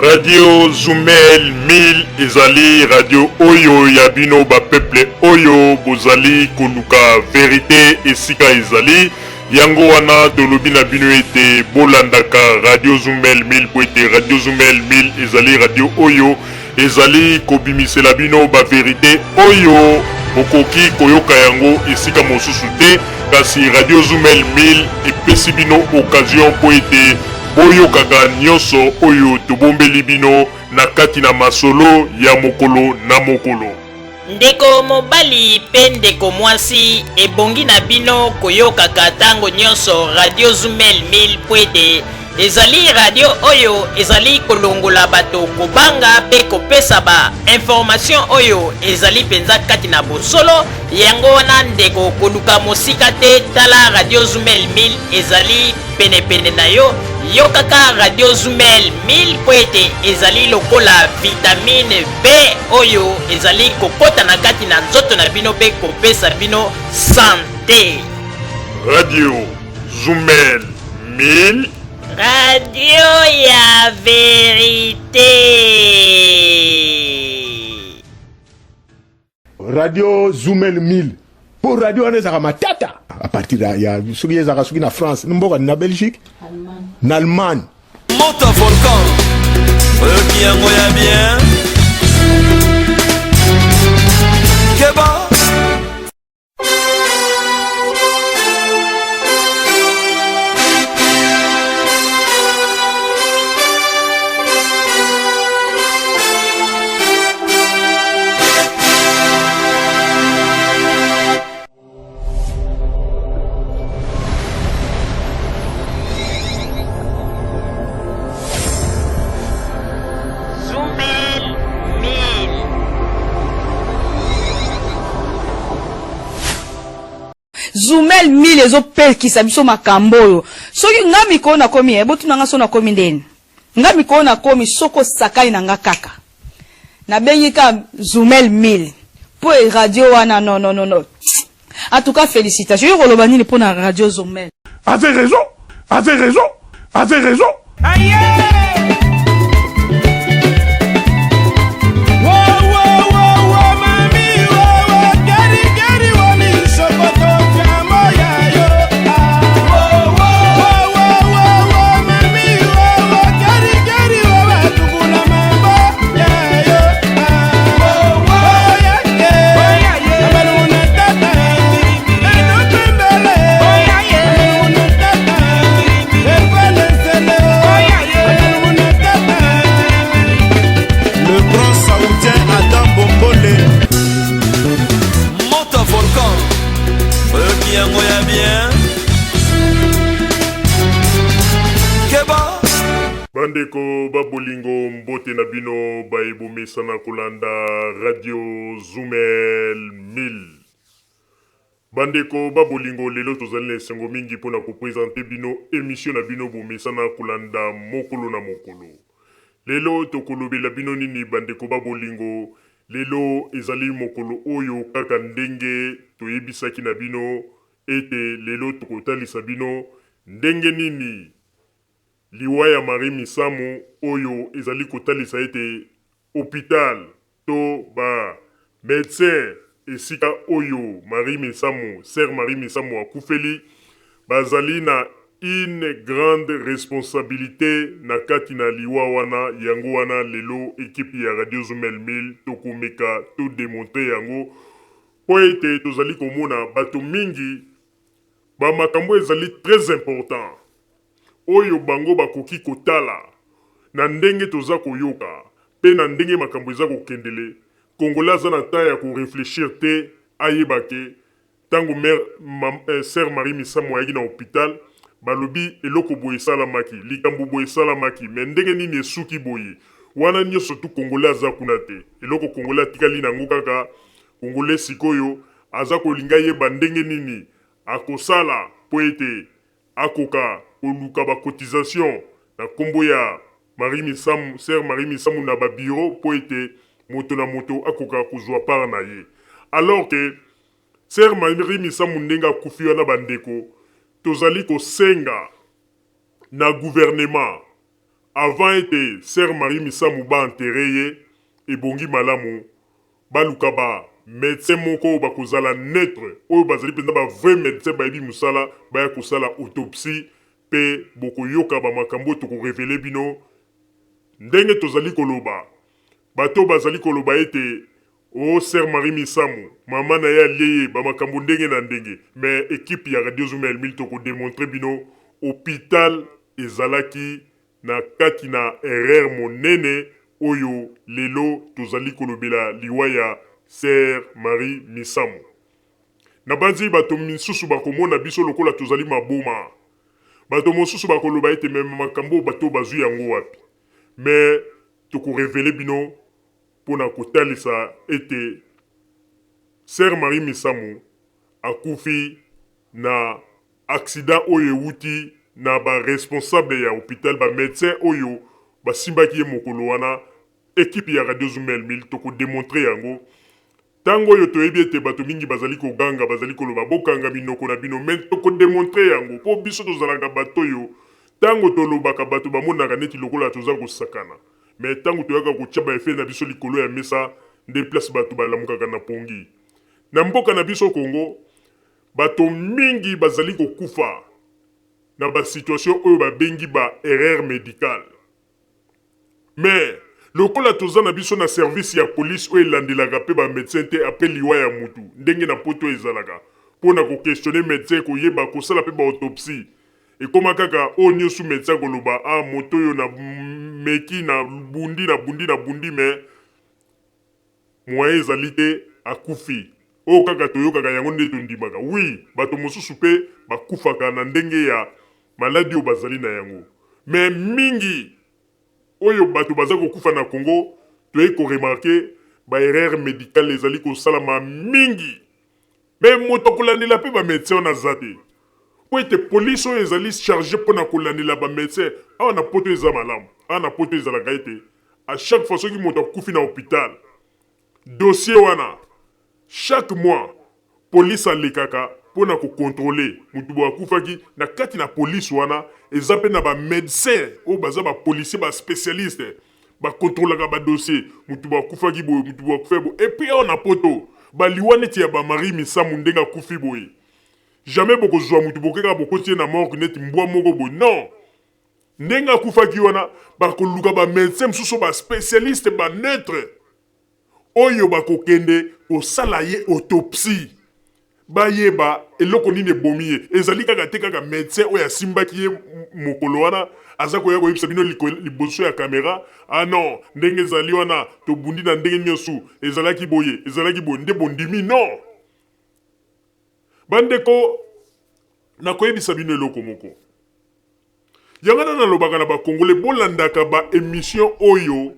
Radio Zumel 1000 ezali radio oyo ya bino ba peuple oyo bozali koluka verite esika ezali. Yango wana tolobi na bino ete bolandaka Radio Zumel 1000 po ete Radio Zumel 1000 ezali radio oyo ezali kobimisela bino ba verite oyo bokoki koyoka yango esika mosusu te, kasi Radio Zumel 1000 epesi bino occasion mpo ete boyokaka nyonso oyo tobombeli bino na kati na masolo ya mokolo na mokolo. Ndeko mobali pe ndeko mwasi, ebongi na bino koyokaka tango nyonso Radio Zumel 1000 mpo ete ezali radio oyo ezali kolongola bato kobanga pe kopesa ba information oyo ezali mpenza kati na bosolo. Yango wana ndeko, koluka mosika te, tala Radio Zumel 1000 ezali penepene na yo. Yokaka Radio Zumel 1000 mpo ete ezali lokola vitamine B oyo ezali kokota na kati na nzoto na bino mpe kopesa bino sante. Radio Zumel 1000, radio ya verite. Radio Zumel 1000 po radio wana ezalaka matata à partir ya soki ezalaka soki na France mboka na Belgique na Allemagne. Moto volcan oyoki yango ya bien keba. Zumel 1000 ezopekisa biso makambo oyo. Soki nga mikolo nakomi, eh, botuna nga so nakomi ndeni. Nga mikolo nakomi soko osakani na nga kaka. Nabengi ka Zumel 1000 po e radio wana non non non non. En tout cas félicitations. Yo koloba nini pona radio Zumel? Avait raison, avait raison, avait raison. Le grand saoudien Adam Bombole. Moto volcan oyoki yango ya bien keba. Bandeko ba bolingo, mbote na bino baye bomesana kolanda Radio Zumel 1000. Bandeko ba bolingo, lelo tozali na esengo mingi mpo na ko presenter bino emission na bino bomesana kolanda mokolo na mokolo. Lelo tokolobela bino nini bandeko ba bolingo? Lelo ezali mokolo oyo kaka ndenge toyebisaki na bino ete lelo tokotalisa bino ndenge nini liwa ya Marie Misamu oyo ezali kotalisa ete hopital to ba medecins esika oyo Marie Misamu, sœur Marie Misamu akufeli, bazali na une grande responsabilite na kati na liwa wana, yango wana lelo equipe ya Radio Zumel 1000 tokomeka to demontrer yango mpo ete tozali komona bato mingi ba makambo ezali très important oyo bango bakoki kotala na ndenge toza koyoka pe na ndenge makambo eza kokendele, congolais aza na temps ya ko reflechir te ayeba ke tango mère sœur Marie Misamu ayaki na hopital balobi eloko boye esalamaki, likambo boye esalamaki mais ndenge nini esuki boye? Wana nionso tout congolais aza kuna te, eloko congolais atikali nango kaka congolais sikoyo aza kolinga ayeba ndenge nini akosala po ete akoka koluka ba cotisation na kombo ya Marie Misamu, sœur Marie Misamu na ba bureau po ete moto na moto akoka kozua part na ye. Alors que sœur Marie Misamu ndenge akufi wana ba ndeko tozali kosenga na gouvernement. Avant ete Sœur Marie Misamu ba enterrer ye, ebongi malamu baluka ba medecins moko oyo bakozala neutre, oyo bazali penza ba vrais medecins bayebi musala, baya kosala autopsie pe bokoyoka ba makambo oyo toko reveler bino ndenge tozali koloba. Bato oyo bazali koloba ete Oh sœur Marie Misamu, maman na ye alie ye ba makambo ndenge na ndenge, mais equipe ya Radio Zuma El Mil toko demontrer bino hopital ezalaki na kati na erreur monene oyo lelo tozali kolobela liwa ya sœur Marie Misamu. Nabanzi bato misusu bakomona biso lokola tozali maboma. Bato mosusu bakoloba ete mais makambo oyo bato oyo bazui yango wapi? Mais toko reveler bino mpo na kotalisa ete Sœur Marie Misamu akufi na accident oyo ewuti na ba responsables ya hopital, ba medecins oyo basimbaki ye mokolo wana. Equipe ya Radio Zuma El Mil toko demontrer yango. Tango oyo toyebi ete bato mingi bazali koganga, bazali koloba bokanga minoko na bino, mais toko demontrer yango mpo biso tozalaka bato oyo tango tolobaka bato bamonaka neti lokola toza kosakana. Mais tango toyaka kotia ba effets na biso likolo ya mesa nde place batu balamukaka na pongi. Na mboka na biso Congo bato mingi bazali kokufa na ba situations oyo babengi ba erreurs medicales. Mais lokola toza na biso na service ya police oyo elandelaka pe ba medecins te après liwa ya mutu ndenge na poto ezalaka pona ko questionner medecin koyeba kosala pe ba autopsies Ekoma kaka oyo nioso medecin akoloba ah moto oyo na meki na bundi na bundi na bundi mais moyen ezali te akufi. Oyo kaka toyokaka yango nde tondimaka. Oui bato mosusu pe bakufaka na ndenge ya maladi oyo bazali na yango mais mingi oyo bato baza kokufa na Congo toyei ko remarquer ba erreurs medicales ezali kosalama mingi. Mais moto akolandela pe ba medecins wana aza te. Po ete police oyo ezali charge pona kolandela ba medecins awa na poto eza malamu. Awa na poto ezalaka ete à chaque fois soki moto akufi na hopital, dossier wana chaque mois police alekaka pona ko controler mutu boye akufaki. Na kati na police wana eza pe na ba medecins oyo baza ba policiers ba specialistes. Ba controlaka ba dossier mutu bo akufaki boye mutu bo akufaki boye et puis awa na poto ba liwa neti ya ba Marie Misamu ndenge akufi boye jamais boko zua mutu boke kaka bokoti ye na morgue neti mbwa moko boye non ndenge akufaki wana bakoluka ba medecin mususu ba specialiste ba neutre oyo bakokende kosala ye autopsie bayeba eloko nini ebomi ye. Ezali kaka te kaka medecin oyo asimbaki ye mokolo wana aza koya koyebisa bino liboso ya camera, ah non ndenge ezali wana tobundi na ndenge nionso ezalaki boye ezalaki boye nde bondimi non. Bandeko nakoyebisa bino eloko moko. Yango wana nalobaka na ba congolais bolandaka ba emission oyo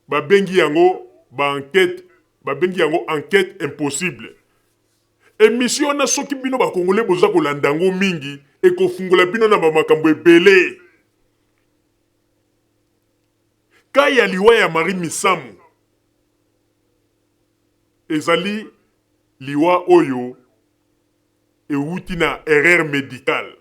Babengi yango ba enquete, babengi yango enquete impossible. Emission wana soki bino ba congolais boza kolanda yango mingi ekofungola bino na ba makambo ebele. Cas ya liwa ya Marie Misamu ezali liwa oyo ewuti na erreur medicale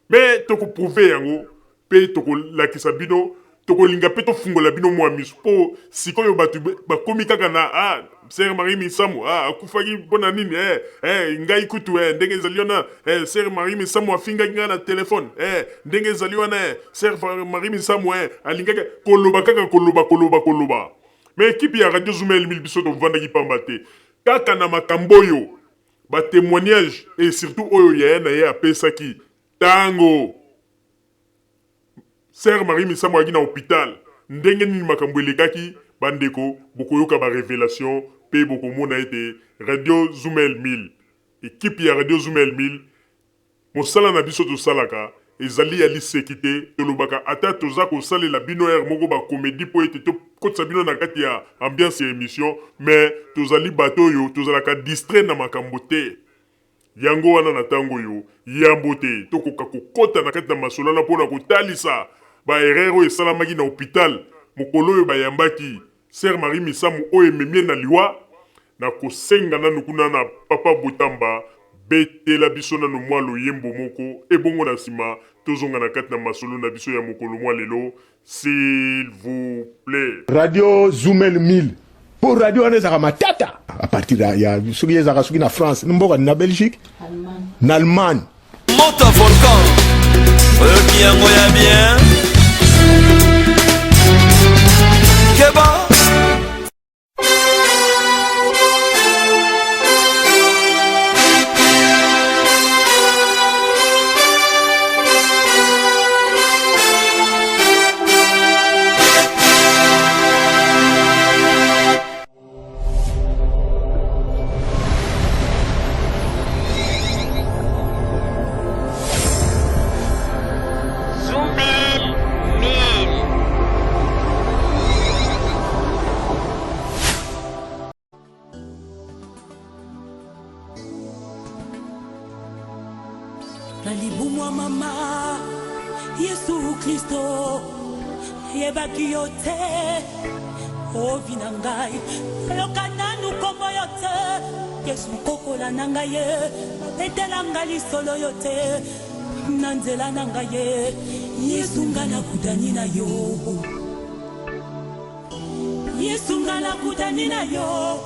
mais toko prouver yango pe toko lakisa bino tokolinga pe tofungola bino mua misu po sikoyo batu bakomi kaka na ah sœur Marie Misamu ah akufaki pona nini eh eh ngai kutu eh ndenge ezali wana eh sœur Marie Misamu afingaki ngai na telephone eh ndenge ezali wana eh sœur Marie Misamu eh alingaki koloba kaka koloba koloba koloba mais equipe ya Radio Zuma El biso tovandaki pamba te kaka na makambo oyo Ba temoignages et surtout oyo yaya na ye apesaki tango Sœur Marie Misamu ayaki na hopital ndenge nini makambo elekaki, ba ndeko bokoyoka ba revelations pe bokomona ete Radio Zuma El 1000, equipe ya Radio Zuma El 1000 Mosala na biso tosalaka ezali ya liseki te, tolobaka ata toza kosalela bino heure moko ba comedie po ete tokotisa bino na kati ya ambiance ya emission mais tozali bato oyo tozalaka distrait na makambo te. Yango wana na tango oyo yambo te tokoka kokota na kati na masolo wana pona kotalisa ba erreurs oyo esalamaki na hopital mokolo oyo bayambaki Sœur Marie Misamu oyo ememi ye na liwa, nakosenga nanu kuna na Papa Botamba betela biso nanu mwa loyembo moko ebongo na sima. Tozonga na kati na masolo na biso ya mokolo mwa lelo s'il vous plait. Radio Zumel 1000 po radio wana ezalaka matata à partir ya, ya soki ezalaka soki na France mboka na Belgique na Allemagne. Moto volcan oyoki yango ya bien keba. Zumel 1000. Na libumu ya mama Yesu Kristo nayebaki yo te ovi na ngai nayoka nanu kombo yo te Yesu kokola na ngai ye babetela ngai lisolo yo te na nzela na ngai ye Yesu ngai nakutani na yo Yesu nga nakutani na yo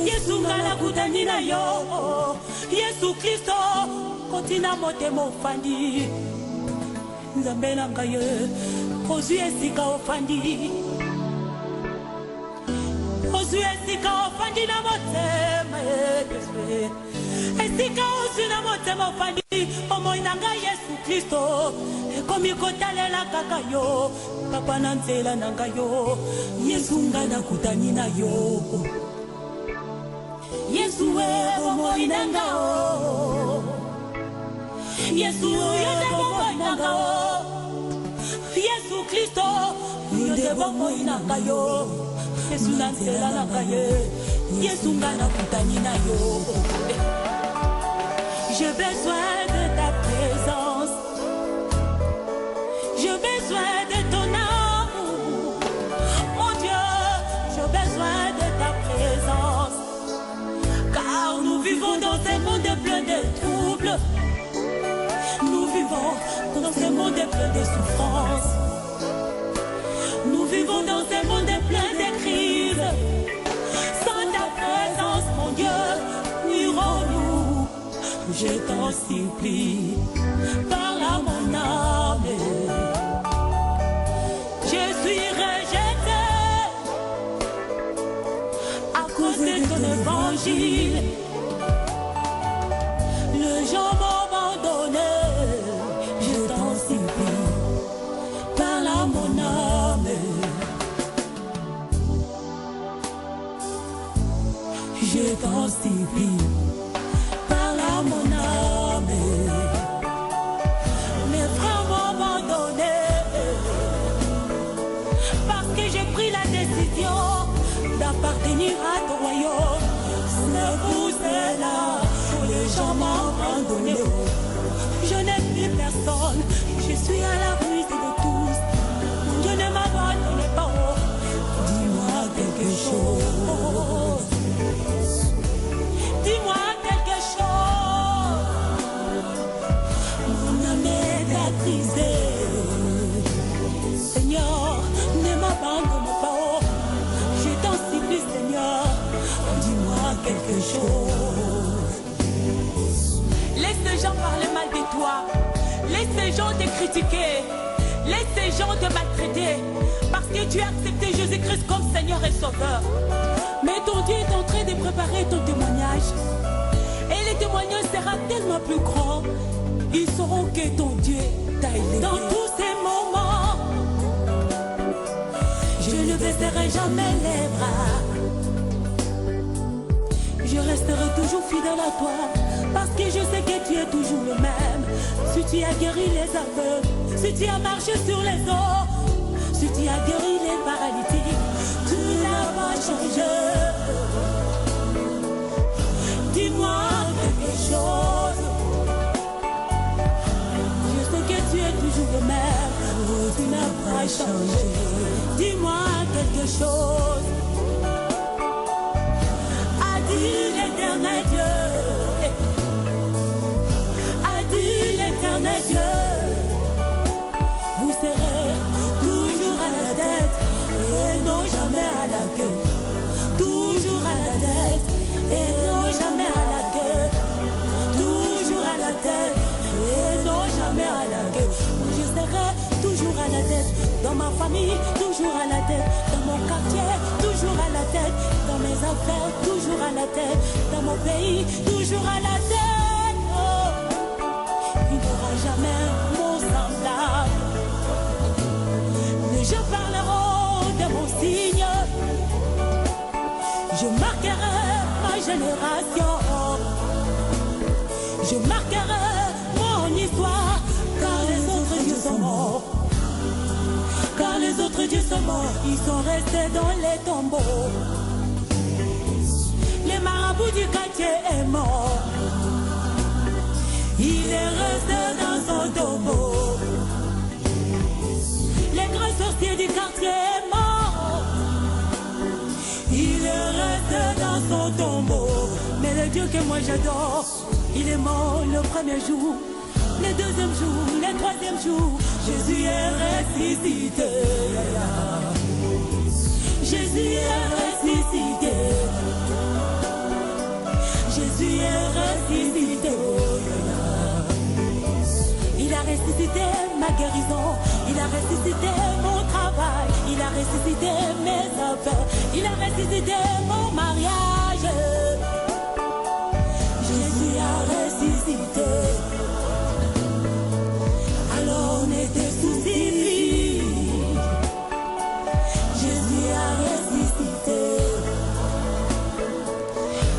Yesu nga nakutani na yo Yesu Kristo koti na motema ofandi Nzambe na ngai ye ozwi esika ofandi ozwi esika ofandi na motema Yesu Esika ozwi na motema ofandi, bomoi na ngai Yesu Klisto ekomi kotalela kaka yo, Papa na nzela na ngai yo, Yesu ngai nakutani na yo. Yesu we bomoi na nga o, Yesu yo nde bomoi na nga o, Yesu Klisto yo nde bomoi na ngai yo, Yesu na nzela na ngai ye. Yesu nga nakutani na yo. J'ai besoin de ta présence. J'ai besoin de ton amour. Mon Dieu, j'ai besoin de ta présence. Car nous vivons dans un monde plein de troubles. Nous vivons dans un monde plein de souffrances. Nous vivons dans un monde plein de crises. Sans ta présence, mon Dieu, irons-nous? Je t'en supplie, parle à mon âme. Je suis rejeté à cause de ton évangile. Les gens m'ont abandonné, je t'en supplie, parle à mon âme. Je t'en supplie, parle à mon âme. Mes frères m'ont abandonné parce que j'ai pris la décision d'appartenir à ton royaume. C'est pour cela que les gens m'ont abandonné. Je n'ai plus personne, je suis à la rue de tous. Mon Dieu ne m'abandonne pas. Dis-moi quelque chose. Dis-moi quelque chose. Mon âme est attristée. Seigneur, ne m'abandonne pas. Je t'en supplie, Seigneur. Dis-moi quelque chose. Laisse les gens parler mal de toi. Laisse les gens te critiquer. Laisse les gens te maltraiter. Parce que tu as accepté Jésus-Christ comme Seigneur et Sauveur. Mais ton Dieu est en train de préparer ton témoignage. Et le témoignage sera tellement plus grand. Ils sauront que ton Dieu t'a élevé. Dans tous ces moments, je ne baisserai jamais les bras. Je resterai toujours fidèle à toi, parce que je sais que tu es toujours le même. Si tu as guéri les aveugles, si tu as marché sur les eaux, si tu as guéri les paralytiques, tu n'as pas changé. Dis-moi quelque chose. Je sais que tu es toujours le même, tu n'as pas changé. Dis-moi quelque chose. A dit l'Éternel Dieu. A dit Dans ma famille, toujours à la tête. Dans mon quartier, toujours à la tête. Dans mes affaires, toujours à la tête. Dans mon pays, toujours à la tête. Oh. Il n'aura jamais mon semblable. Mais je parlerai de mon signe. Je marquerai ma génération. Je marquerai mon histoire. Car les autres dieux sont morts. Car les autres dieux sont morts. Ils sont restés dans les tombeaux. Les marabouts du quartier est mort. Il est resté dans son tombeau. Les grands sorciers du quartier est mort. Il est resté dans son tombeau. Mais le Dieu que moi j'adore, il est mort le premier jour, le deuxième jour, le troisième jour. Jésus est ressuscité. Jésus est ressuscité. Jésus est ressuscité. Il a ressuscité ma guérison. Il a ressuscité mon travail. Il a ressuscité mes affaires. Il a ressuscité mon mariage. Jésus a ressuscité. Alors ne te soucie plus. Jésus a ressuscité.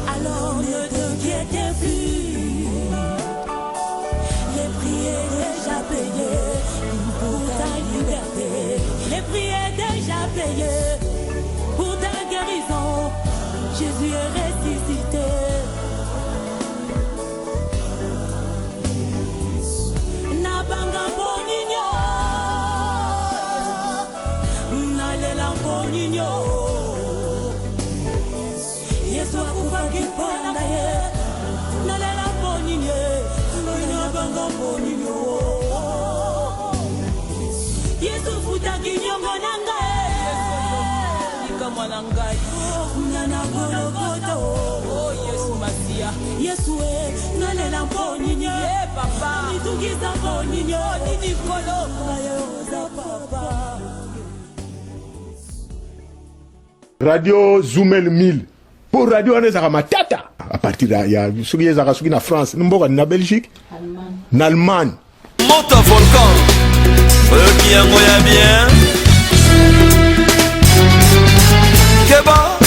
Alors ne t'inquiète plus. Le prix est déjà payé pour ta liberté. Le prix est déjà payé pour ta guérison. Jésus est ressuscité. Nabanga mpo nini, nalela mpo nini. Yesu akufaki mpo na ngai ye. Nalela mpo nini, ngai nabanga mpo nini. Yesu futaki nyongo na ngai. Likamwa na ngai. Kuna na Golgotha. O Yesu Masiya. Yesu e, nalela mpo nini. Ye papa. Mitungisa mpo nini. Nini Nkolo. Ngai oza papa. Radio Zumel 1000 mpo radio wana ezalaka matata à partir ya, ya soki ezalaka soki na France, mboka na Belgique, na Allemagne. Moto volcan oyoki yango ya bien keba.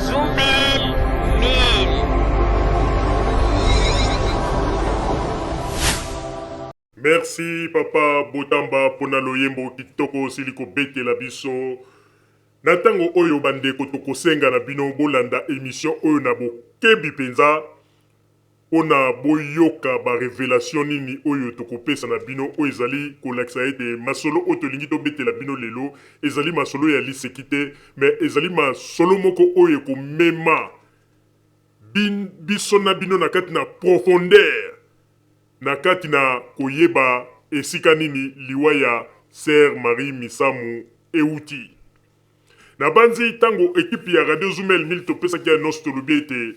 Zumel 1000. Merci papa Botamba pona loyembo kitoko osili kobetela biso. Na ntango oyo bandeko tokosenga na bino bolanda emission oyo na bokebi mpenza pona boyoka ba revelation nini oyo tokopesa na bino oyo ezali kolakisa ete masolo oyo tolingi tobetela bino lelo ezali masolo ya liseki te mais ezali masolo moko oyo ekomema biso na bino na kati na profondeur na kati na koyeba esika nini liwa ya Sœur Marie Misamu ewuti. Nabanzi tango equipe ya Radio Zumel 1000 topesaki annonce tolobi ete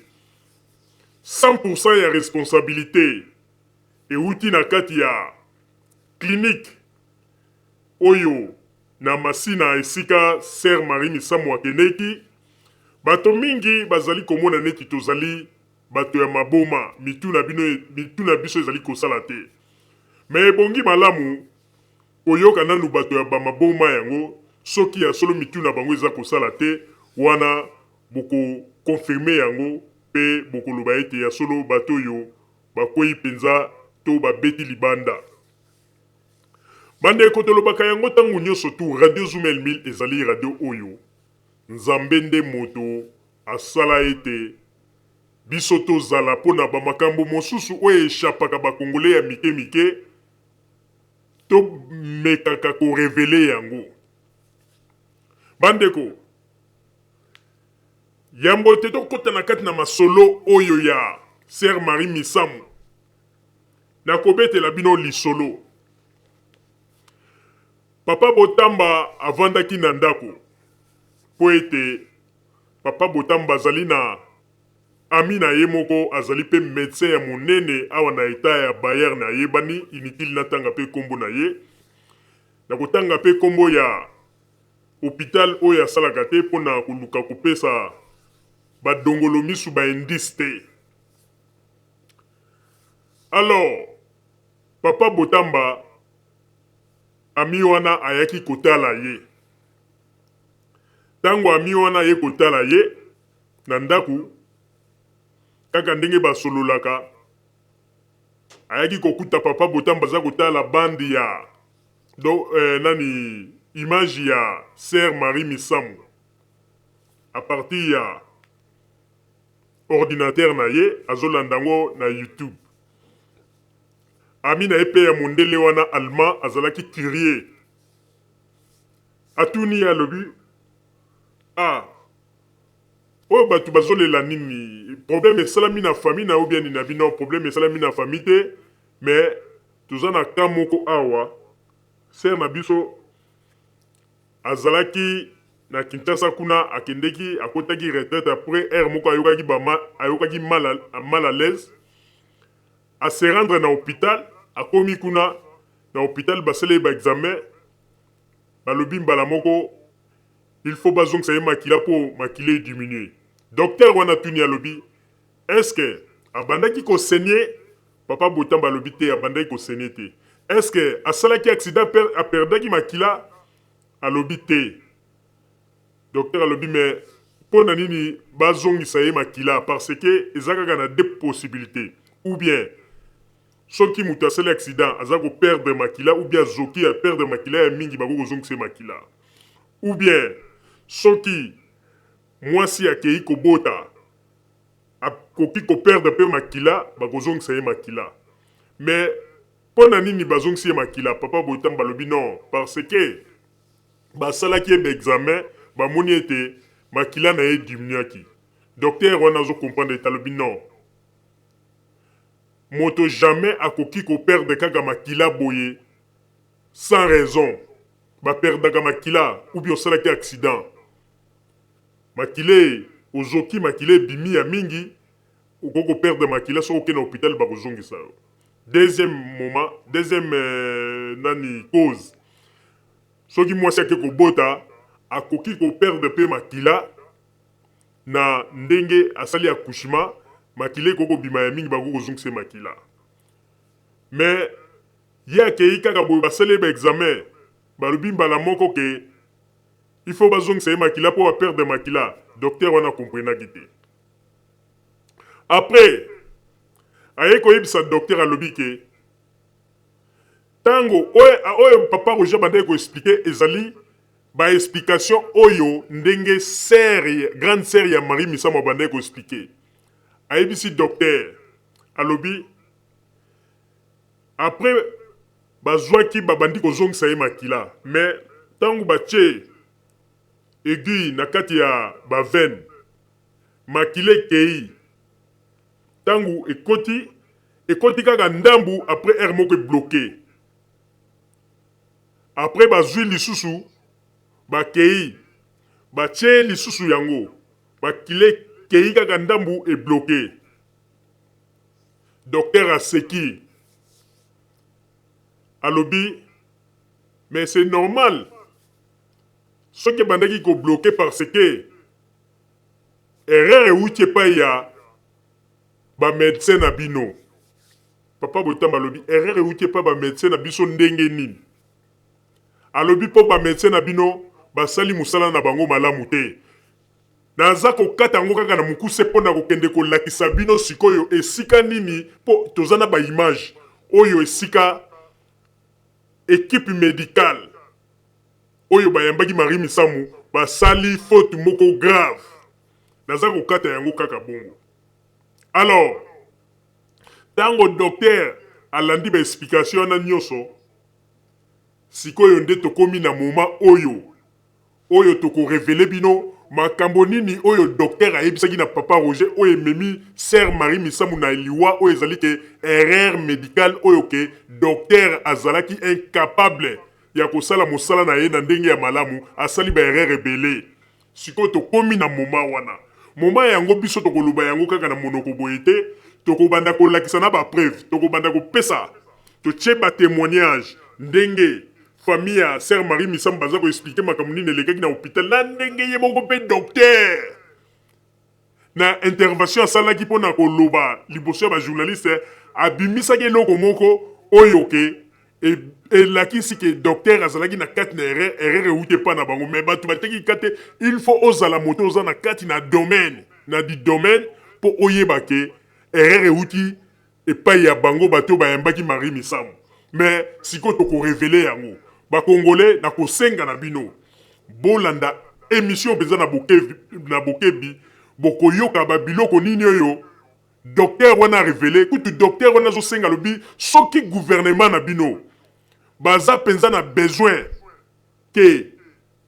100% ya responsabilite ewuti na kati ya clinique oyo na Masina esika Sœur Marie Misamu akendeki. Bato mingi bazali komona neti tozali bato ya maboma, mitu na bino, mitu na biso ezali kosala te. Mais ebongi malamu koyoka nanu bato ya ba maboma yango soki ya solo mitu na bango eza kosala te, wana boko confirmer yango pe bokoloba ete ya solo bato oyo bakweyi penza to babeti libanda. Bandeko tolobaka yango tango nionso tout, Radio Zoom El 1000 ezali radio oyo Nzambe nde moto asala ete biso tozala mpo na ba makambo mosusu oyo echappaka ba Congolais ya mike mike, tomekaka ko reveler yango. Bandeko, Yambo te tokota na kati na masolo oyo ya Sœur Marie Misamu, nakobetela bino lisolo. Papa Botamba avandaki na ndako mpo ete Papa Botamba azali na ami na ye moko azali mpe medecin ya monene awa na etat ya Bayern ayebani, inutile natanga mpe kombo na ye. Nakotanga mpe kombo ya hopital oyo asalaka te mpo na koluka kopesa ba dongolo misu ba indices te. Alors, Papa Botamba ami wana ayaki kotala ye. Tango ami wana aye kotala ye na ndaku, kaka ndenge basololaka, ayaki kokuta Papa Botamba aza kotala bande ya do, eh, nani image ya Sœur Marie Misamu à partir ya ordinateur na ye azolanda yango na YouTube. Ami na ye pe ya mondele wana allemand azalaki curieux. Atuni ye alobi ah oyo batu bazolela nini problème esalami na famille na yo bien nini abi non problème esalami na famille te mais toza na cas moko awa sœur na biso azalaki na Kinshasa kuna akendeki akotaki retraite après heure moko ayokaki ba ayokaki mal mal à l'aise a se rendre na hopital akomi kuna na hopital basali ye ba examen balobi mbala moko il faut bazongisa ye makila po makila e diminuer docteur wana atuni alobi est ce que abandaki ko saigner papa Botamba alobi te abandaki ko saigner te est ce que asalaki accident a perdaki makila alobi te docteur alobi mais mpo na nini bazongisa ye makila parce que eza kaka na deux possibilités ou bien soki moto asali accident aza ko perdre makila ou bien azoki a perdre makila ya mingi bakoki kozongisa ye makila ou bien soki mwasi akei kobota akoki ko perdre mpe makila bakozongisa ye makila mais mpo na nini bazongisi ye makila papa Botamba alobi non parce que basalaki ye ba examen bamoni ete makila na ye diminuaki docteur wana azo comprendre ete alobi non moto jamais akoki ko perdre kaka makila boye sans raison baperdaka makila ou bien osalaki accident makila ozoki makila ebimi ya mingi okoki ko perdre makila soki okende na hôpital bakozongisa yo deuxième moment deuxième euh, nani cause soki mwasi ake kobota akoki ko perdre mpe makila na ndenge asali accouchement makila ekoki kobima ya mingi bakoki kozongisa ye makila mais ye akei kaka boye basali ye ba examen balobi mbala moko ke il faut bazongisa ye makila mpo baperdre makila docteur wana akomprenaki te après aye koyebisa docteur alobi ke ntango oyo, oyo papa Roger bandaki koexpliquer ezali ba explication oyo ndenge sœur grande sœur ya Marie Misamu abandaki koexpliquer ayebisi docteur alobi après bazwaki babandi kozongisa ye makila mais ntango batie aiguille na kati ya baveine makila ekei ntango ekoti ekoti kaka ndambu après heure moko ebloquer après bazwi lisusu bakei batie lisusu yango makila ekei kaka ndambu ebloquer docteur aseki alobi mais c'est normal soki ebandaki kobloquer parce que erreur euti epai ya bamédecin na bino papa Botamba alobi erreur euti epai bamédecin na biso ndenge nini alobi mpo bamédecin na bino basali mosala na bango malamu te naza kokata yango kaka na mokuse mpo na kokende kolakisa bino sikoyo esika nini mpo toza na baimage oyo esika équipe médicale oyo bayambaki Marie Misamu basali faute moko grave naza kokata yango kaka bongo alors ntango docteur alandi baexplication wana nyonso sikoyo nde tokomi na moment oyo oyo tokorévéler bino. makambo nini oyo docteur ayebisaki na papa Roger oyo ememi sœur Marie Misamu na liwa oyo ezali ke erreur medicale oyo ke docteur azalaki incapable ya kosala mosala na ye na ndenge ya malamu, asali ba erreur ebele. Sikoyo tokomi na moment wana. Moment yango biso tokoloba yango kaka na monoko boye te, tokobanda kolakisa na ba preuve, tokobanda kopesa, totie ba temoignage ndenge famille ya sœur Marie Misamu baza ko expliquer makambo nini elekaki na hopital na ndenge ye moko mpe docteur na intervention asalaki mpo na koloba liboso ya ba journaliste abimisaki eloko moko oyo ke elakisi ke docteur azalaki na kati na erreur, erreur euti epa na bango, mais bato bateki ka te. Il faut ozala moto oza na kati na domaine na di domaine mpo oyeba ke erreur euti epai ya bango bato oyo bayambaki Marie Misamu. Mais sikoyo toko reveler yango ba congolais, na kosenga na bino bolanda emission mpenza na bokebi, na bokebi bokoyoka ba biloko nini oyo docteur wana a revele. Kutu docteur wana azosenga, alobi soki gouvernement na bino baza mpenza na besoin ke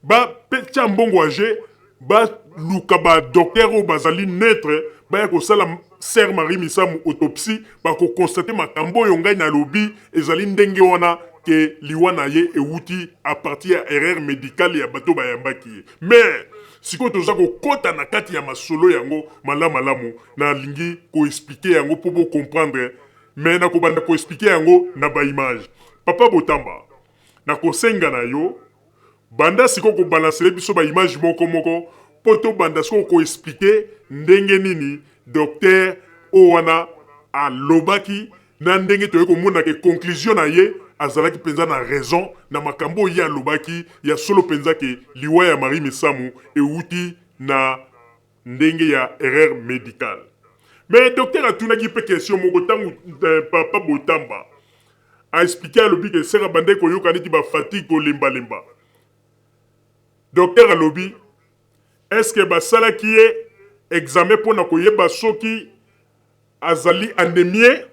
batia mbongo ya jeu, baluka ba docteur oyo bazali neutre baya kosala sœur Marie Misamu autopsie, bakoconstate makambo oyo ngai nalobi ezali ndenge wana ke liwa na ye ewuti à partir ya erreur médicale ya bato bayambaki ye. Mais sikoyo toza kokɔta na kati ya masolo yango malamu malamu, nalingi koexpliquer yango mpo bocomprendre, mais nakobanda koexpliquer yango na baimage. Papa Botamba, nakosenga na yo banda sikoyo kobalansele biso baimage moko moko mpo tobanda sikoyo koexpliquer ndenge nini docteur oyo wana alobaki na ndenge toyei komona ke conclusion na ye azalaki mpenza na raison na makambo oyo ye alobaki ya solo mpenza ke liwa ya Marie Misamu ewuti na ndenge ya erreur médicale. Mais docteur atunaki mpe question moko ntango papa Botamba aexpliquer, alobi ke sœur abandaki koyoka neti bafatigue, kolembalemba. Docteur alobi, est ce que basalaki ye examen mpona koyeba soki azali anémie?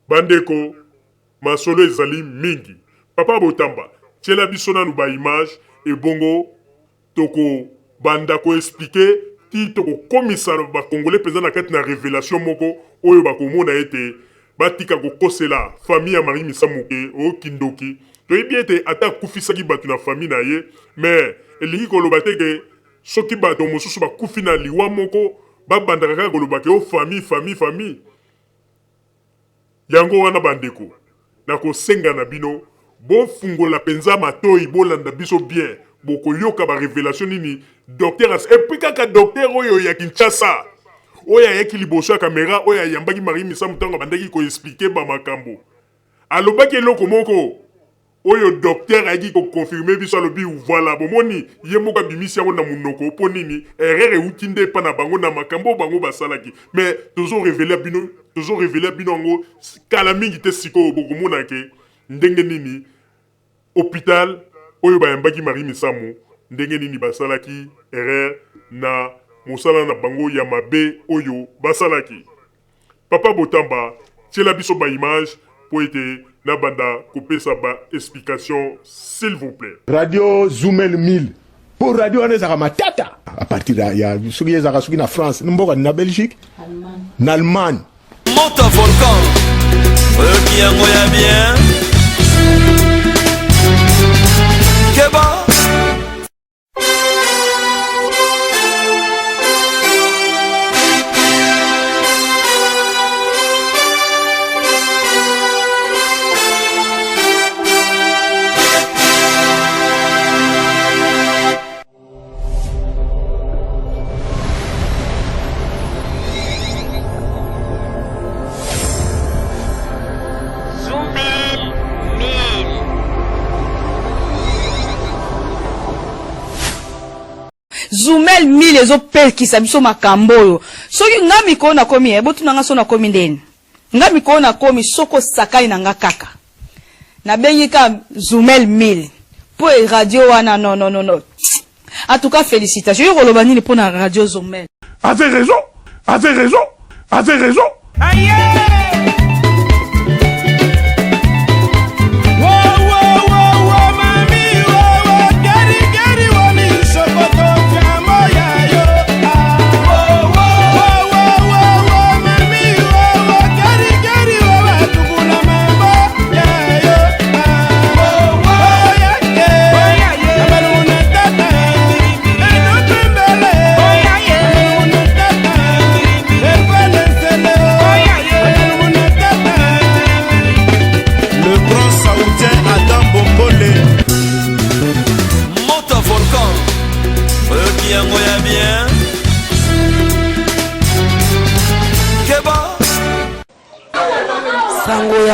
Bandeko, masolo ezali mingi. Papa Botamba, tiela biso nanu baimage, ebongo tokobanda koexpliquer ti tokokomisa bakongole mpenza na kati na révélation moko oyo bakomona ete batika kokosela famille ya Marie Misamu ke okindoki. Toyebi ete ata akufisaki bato na famille na ye, mais elingi koloba te ke soki bato mosusu bakufi na liwa moko, babandaka kaka koloba ke o famille, famille, famille. Yango wana bandeko, nakosenga na bino bofungola mpenza matoi, bolanda biso bien, bokoyoka barévélation nini docteur et puis kaka docteur oyo ya Kinshasa oyo ayaki liboso ya kamera, oyo ayambaki Marie Misamu, ntango abandaki koexpliquer bamakambo, alobaki eloko moko oyo docteur ayaki koconfirmer biso. Alobi voilà, bomoni ye moko abimisi yango na monoko mpo nini erreur euti nde epa na bango na makambo oyo bango basalaki. Mais tozorévéler bino, tozorévéler bino yango kala mingi te. Sikoyo bokomona ke ndenge nini hôpital oyo bayambaki Marie Misamu, ndenge nini basalaki erreur na mosala na bango ya mabe oyo basalaki. Papa Botamba, tiela biso baimage mpo ete nabanda kopesa baexplication, s'il vous plaît. Radio Zumel 1000, mpo radio wana ezalaka matata à partir ya soki ezalaka soki na France, mboka na Belgique, na Allemagne. Moto volcan, oyoki yango ya bien, keba. Zumel 1000. Zumel 1000 ezopekisa biso makambo oyo. Soki nga mikolo nakomi, botuna nga so nakomi ndeni. Nga mikolo nakomi, soki osakani na nga kaka, nabengi ka Zumel 1000 mpo e radio wana. Non, non, non, non, en tout cas félicitations. Yo koloba nini mpo na radio Zumel? Avait raison, avait raison, avait raison. Aïe! Wo, wo, wo, wo, mami, wo, wo, geri, geri.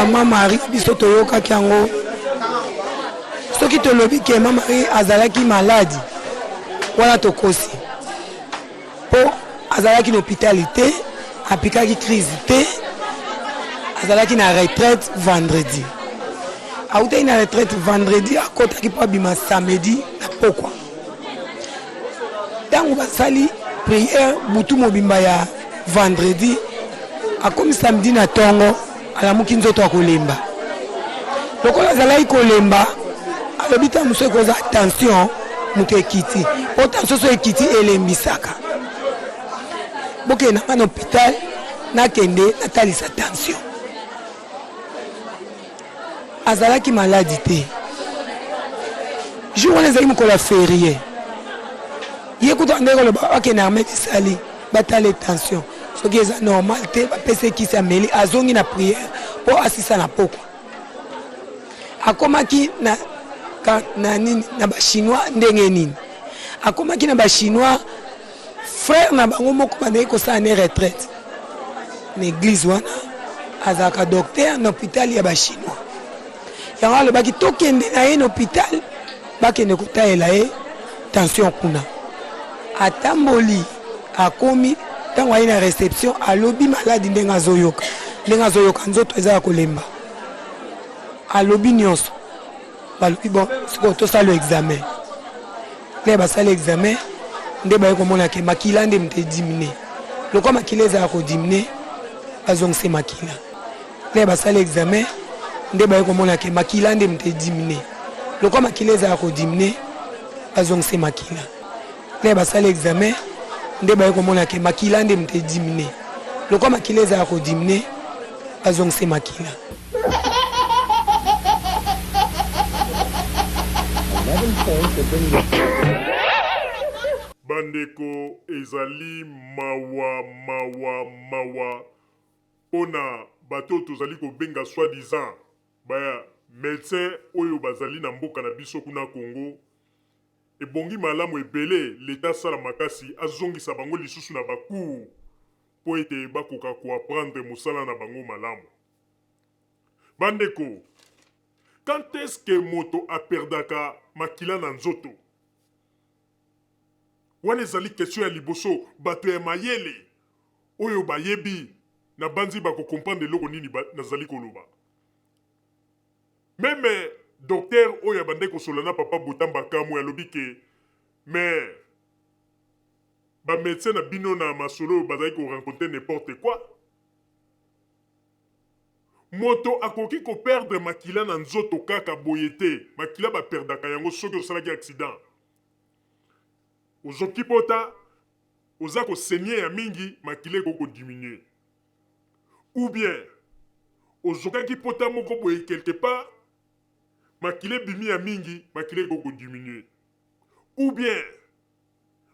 ya ma Marie biso toyokaki yango. Soki tolobi ke ma Marie azalaki maladi, wana tokosi, mpo azalaki na hôpital te, apikaki crise te. Azalaki na retraite vendredi, autaki na retraite vendredi, akotaki mpo abima samedi na pokwa. Ntango basali prière butu mobimba ya vendredi, akomi samedi na ntongo, alamuki nzoto akolemba. Lokola azalaki kolemba, alobi ntango mosusu ekozala tension moto ekiti, mpo tension so ekiti elembisaka. Bokende na nga na hôpital, nakende natalisa tension. Azalaki maladi te. Jour wana ezalaki mokolo ya férié. Ye kutu andeki koloba akende armée esali batala tension, soki eza normal te bapesa ekisi, ameli, azongi na prière mpo asisa na pokwa. Akomaki na nini, na Bachinois. Ndenge nini akomaki na Bachinois? Frère na bango moko bandeki kosala ne retraite na église wana, azalaka docteur na hôpital ya Bachinois. Yango alobaki tokende na ye na hôpital, bakende kotalela ye tension kuna. Atamboli, akomi. Ntango aye na réception, alobi maladi ndenge azoyoka, ndenge azoyoka nzoto eza ya kolemba. Alobi nyonso. Balobi: "Bon, sikoyo tosala examen." Nde basali examen, nde baye komona ke makila nde moto ediminuer. Lokwa makila ezala kodiminuer, bazongisa makila. Nde basali examen, nde baye komona ke makila nde moto ediminuer. Lokwa makila ezala kodiminuer, bazongisa makila. Nde basali examen, nde baye komona ke makila nde moto ediminuer. Lokwa makila ezala kodiminuer, bazongisa makila. Bandeko, ezali mawa, mawa, mawa mpona bato oyo tozali kobenga soi-disant ba médecin oyo bazali na mboka na biso kuna Congo. Ebongi malamu ebele leta asala makasi azongisa bango lisusu na bacours mpo ete bakoka koapprendre mosala na bango malamu. Bandeko, quand est-ce que moto aperdaka makila na nzoto? Wana ezali question ya liboso. Bato ya mayele oyo bayebi na banzi bakocomprendre eloko nini nazali koloba. Même docteur oyo abandaki kosolola na papa Botamba Kamwe alobi ke mais bamédecin na bino na masolo oyo bazali koraconter n'importe quoi. Moto akoki koperdre makila na nzoto kaka boye te. Makila baperdaka yango soki osalaki accident, ozoki pota, oza kosaigner ya mingi, makila ekoki kodiminuer, ou bien ozokaki pota moko boye quelque part, makila ebimi ya mingi, makila ekoki kodiminuer, ou bien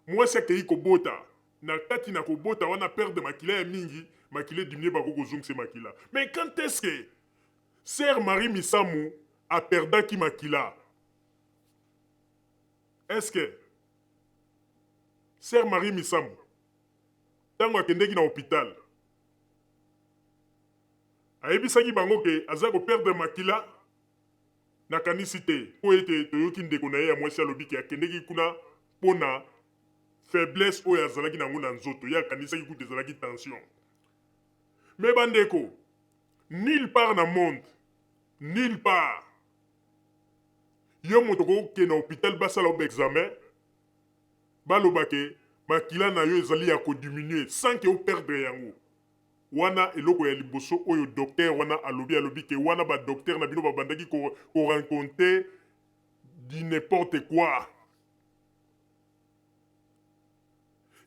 mwasi akei kobota, na kati na kobota wana perdre makila ya mingi, makila ediminuer, bakoki kozongisa makila. Mais quand est-ce que sœur Marie Misamu aperdaki makila? Est-ce que sœur Marie Misamu, ntango akendeki na hôpital, ayebisaki bango ke aza koperdre makila? Nakanisi te, mpo ete toyoki ndeko na ye ya mwasi alobi ke akendeki kuna mpo na faiblesse oyo azalaki nango na nzoto. Ye akanisaki kutu ezalaki tension. Mais bandeko, nulle part na monde, nulle part, yo moto okokende na hôpital, basala yo baexamen, baloba ke makila na yo ezali ya kodiminuer sans ke operdre yango. Wana eloko ya liboso oyo docteur wana alobi. Alobi ke wana badocteur na bino babandaki koraconter du n'importe quoi.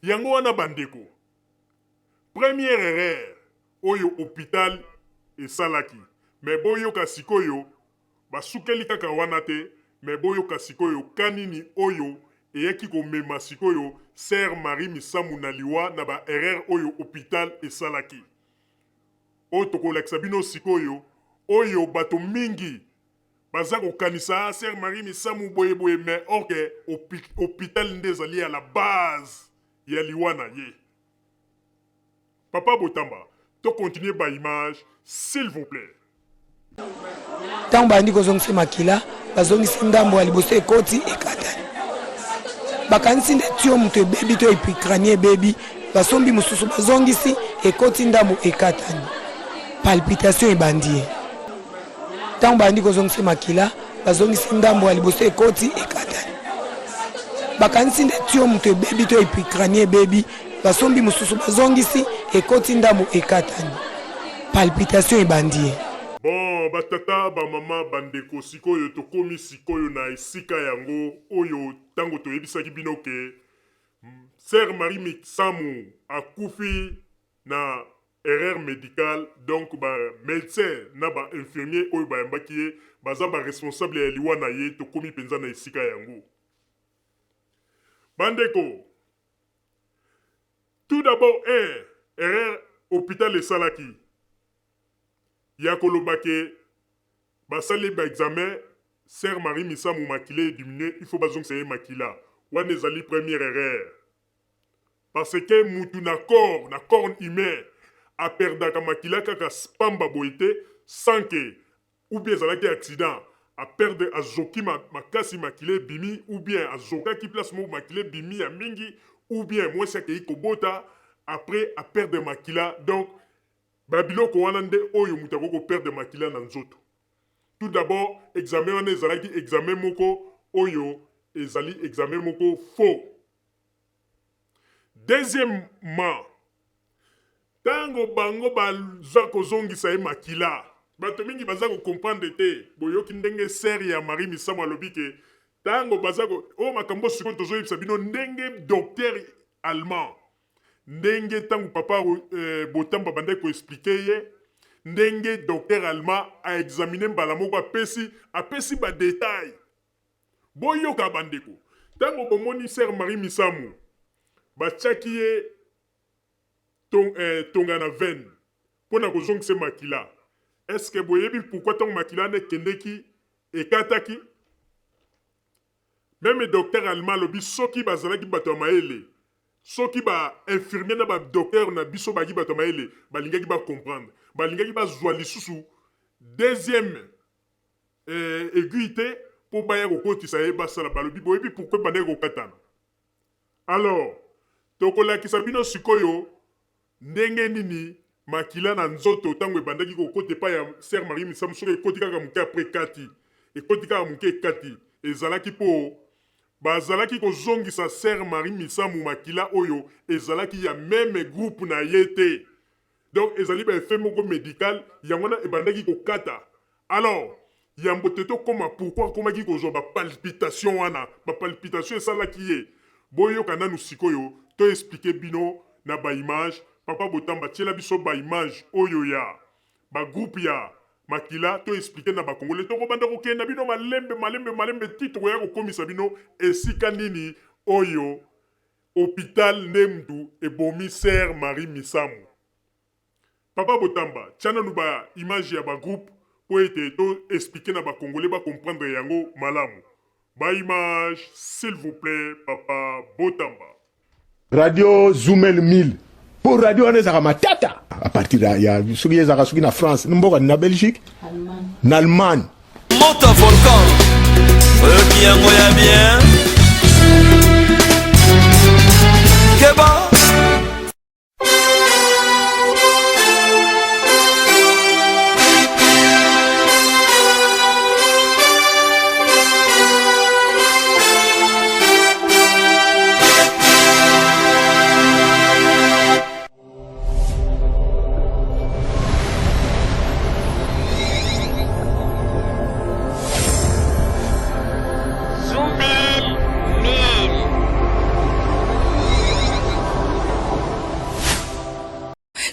Yango wana bandeko, première erreur oyo hôpital esalaki. Mais boyoka sikoyo, basukeli kaka wana te. Mais boyoka sikoyo ka nini oyo eyaki komema sikoyo sœur Marie Misamu na liwa na baerreur oyo hôpital esalaki, oyo tokolakisa bino sikoyo, oyo bato mingi baza kokanisa: "Ah, sœur Marie Misamu boyeboye." Mais or ke hôpital nde ezali ya la base ya liwa na ye. Papa Botamba, tocontinue baimage, s'il vous plaît. Ntango babandi kozongisa makila, bazongisi ndambo ya liboso ekoti ekatani. Bakanisi nde tio moto ebebi to epicranie ebebi, basombi mosusu bazongisi ekoti ndambo ekatani. Palpitation ebandi ye. Ntango babandi kozongisa makila, bazongisi ndambo ya liboso ekoti ekatani. Bakanisi nde tio moto ebebi to epicranie ebebi, basombi mosusu bazongisi ekoti ndambo ekatani. Palpitation ebandi ye. Bon, ba tata, ba mama, ba ndeko, sikoyo tokomi sikoyo na esika yango oyo tango toyebisaki bino ke Sœur Marie Misamu akufi na erreur medicale, donc ba medecins na ba infirmiers oyo bayambaki ye baza ba responsable ya liwa na ye, tokomi penza na esika yango. Ba ndeko, tout d'abord un erreur hopital esalaki ya koloba ke basali ba examen sœur Marie Misamu makila e diminuer il faut bazongisa ye makila, wana ezali première erreur parce que mutu na corps na corps humain a perdaka makila kaka pamba boye te sans que ou bien ezalaki accident a perdre azoki makasi makila ebimi ou bien azokaki place moko makila ebimi ya mingi ou bien mwasi akeyi kobota après a perdre makila donc ba biloko wana nde oyo moto akoki ko perdre makila na nzoto. Tout d'abord examen wana ezalaki examen moko oyo ezali examen moko faux. Deuxièmement, tango bango baza kozongisa ye makila, bato mingi baza ko comprendre te, boyoki ndenge sœur ya Marie Misamu alobi ke tango baza ko, oyo makambo sikoyo tozoyebisa bino ndenge docteur allemand, ndenge tango papa Botamba abandaki ko expliquer ye, ndenge docteur allemand a examiner mbala moko apesi, apesi ba details. Boyoka ba ndeko, tango bomoni sœur Marie Misamu batiaki ye tonga na veine pona kozongisa ye makila, est ce que boyebi pourquoi tango makila wana ekendeki ekataki? Meme docteur allemand alobi soki bazalaki bato ya mayele, soki ba infirmiers na ba docteurs na biso bazalaki bato ya mayele, balingaki ba comprendre, balingaki bazua lisusu deuxième aiguille te po baya kokotisa ye basala balobi boyebi pourquoi ebandaki kokatana alors tokolakisa bino sikoyo ndenge nini makila na nzoto tango ebandaki kokota epai ya sœur Marie Misamu soki ekoti kaka moke après ekati ekoti kaka moke ekati ezalaki po bazalaki kozongisa sœur Marie Misamu makila oyo ezalaki ya meme groupe na ye te. Donc ezali ba effet moko medical yango wana ebandaki kokata. Alors yambo te tokoma pourquoi akomaki kozwa ba palpitation wana, ba palpitation esalaki ye. Boyoka nanu sikoyo to expliquer bino na ba image. Papa Botamba tiela biso ba image oyo ya ba groupe ya makila to expliquer na ba congolais. Tokobanda kokende na bino malembe malembe malembe ti tokoya kokomisa bino esika nini oyo Hopital nde mutu ebomi sœur Marie Misamu. Papa Botamba tia nanu ba image ya ba groupe po ete to expliquer na ba congolais ba comprendre yango malamu. Ba image s'il vous plait papa Botamba. Radio Zumel 1000 po radio wana ezalaka matata à partir ya soki ezalaka soki na France mboka na Belgique na Allemagne. Moto volcan oyoki yango ya bien keba.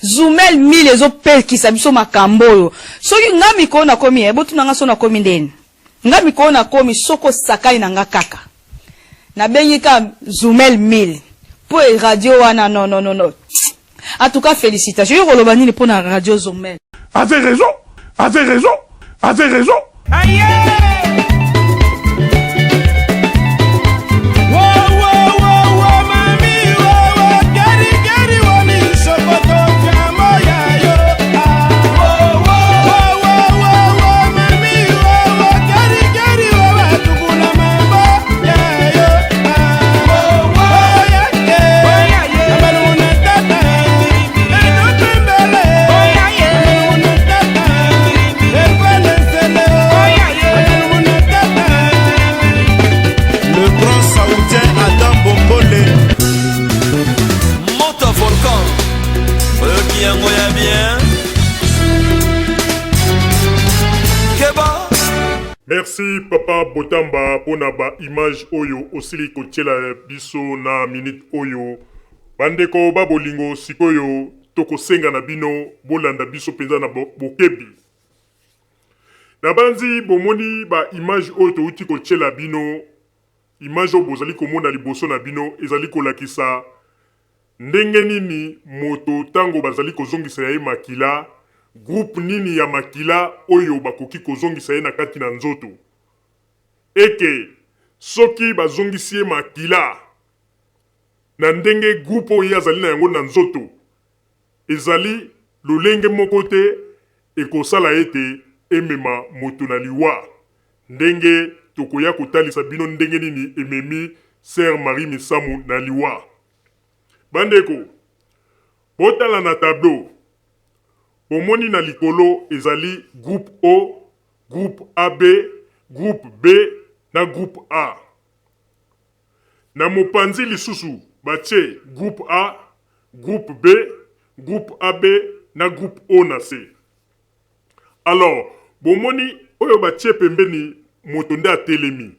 Zumel 1000 ezopekisa biso makambo oyo. Soki nga mikolo nakomi, eh, botuna nga so nakomi ndeni. Nga mikolo nakomi soki osakani na nga kaka. Nabengi ka Zumel 1000 po e radio wana non non non non. En tout cas félicitations. Yo koloba nini pona radio Zumel? Avait raison, avait raison, avait raison. Aïe! Merci papa Botamba pona ba image oyo osili kotiela biso na minute oyo. Bandeko ba bolingo sikoyo tokosenga na bino bolanda biso penza na bokebi. Nabanzi bomoni ba image oyo towuti kotiela bino. Image oyo bozali komona liboso na bino ezali kolakisa ndenge nini moto tango bazali kozongisa ye makila, groupe nini ya makila oyo bakoki kozongisa ye na kati na nzoto. Eke soki bazongisi ye makila na ndenge groupe oyo ye azali na yango na nzoto ezali lolenge moko te ekosala ete emema moto na liwa. Ndenge tokoya kotalisa bino ndenge nini ememi Sœur Marie Misamu na liwa. Bandeko, botala na tableau, bomoni na likolo ezali groupe O, groupe AB, groupe B na groupe A. Na mopanzi lisusu batie groupe A, groupe B, groupe AB na groupe O na se. Alors, bomoni oyo batie pembeni moto nde atelemi.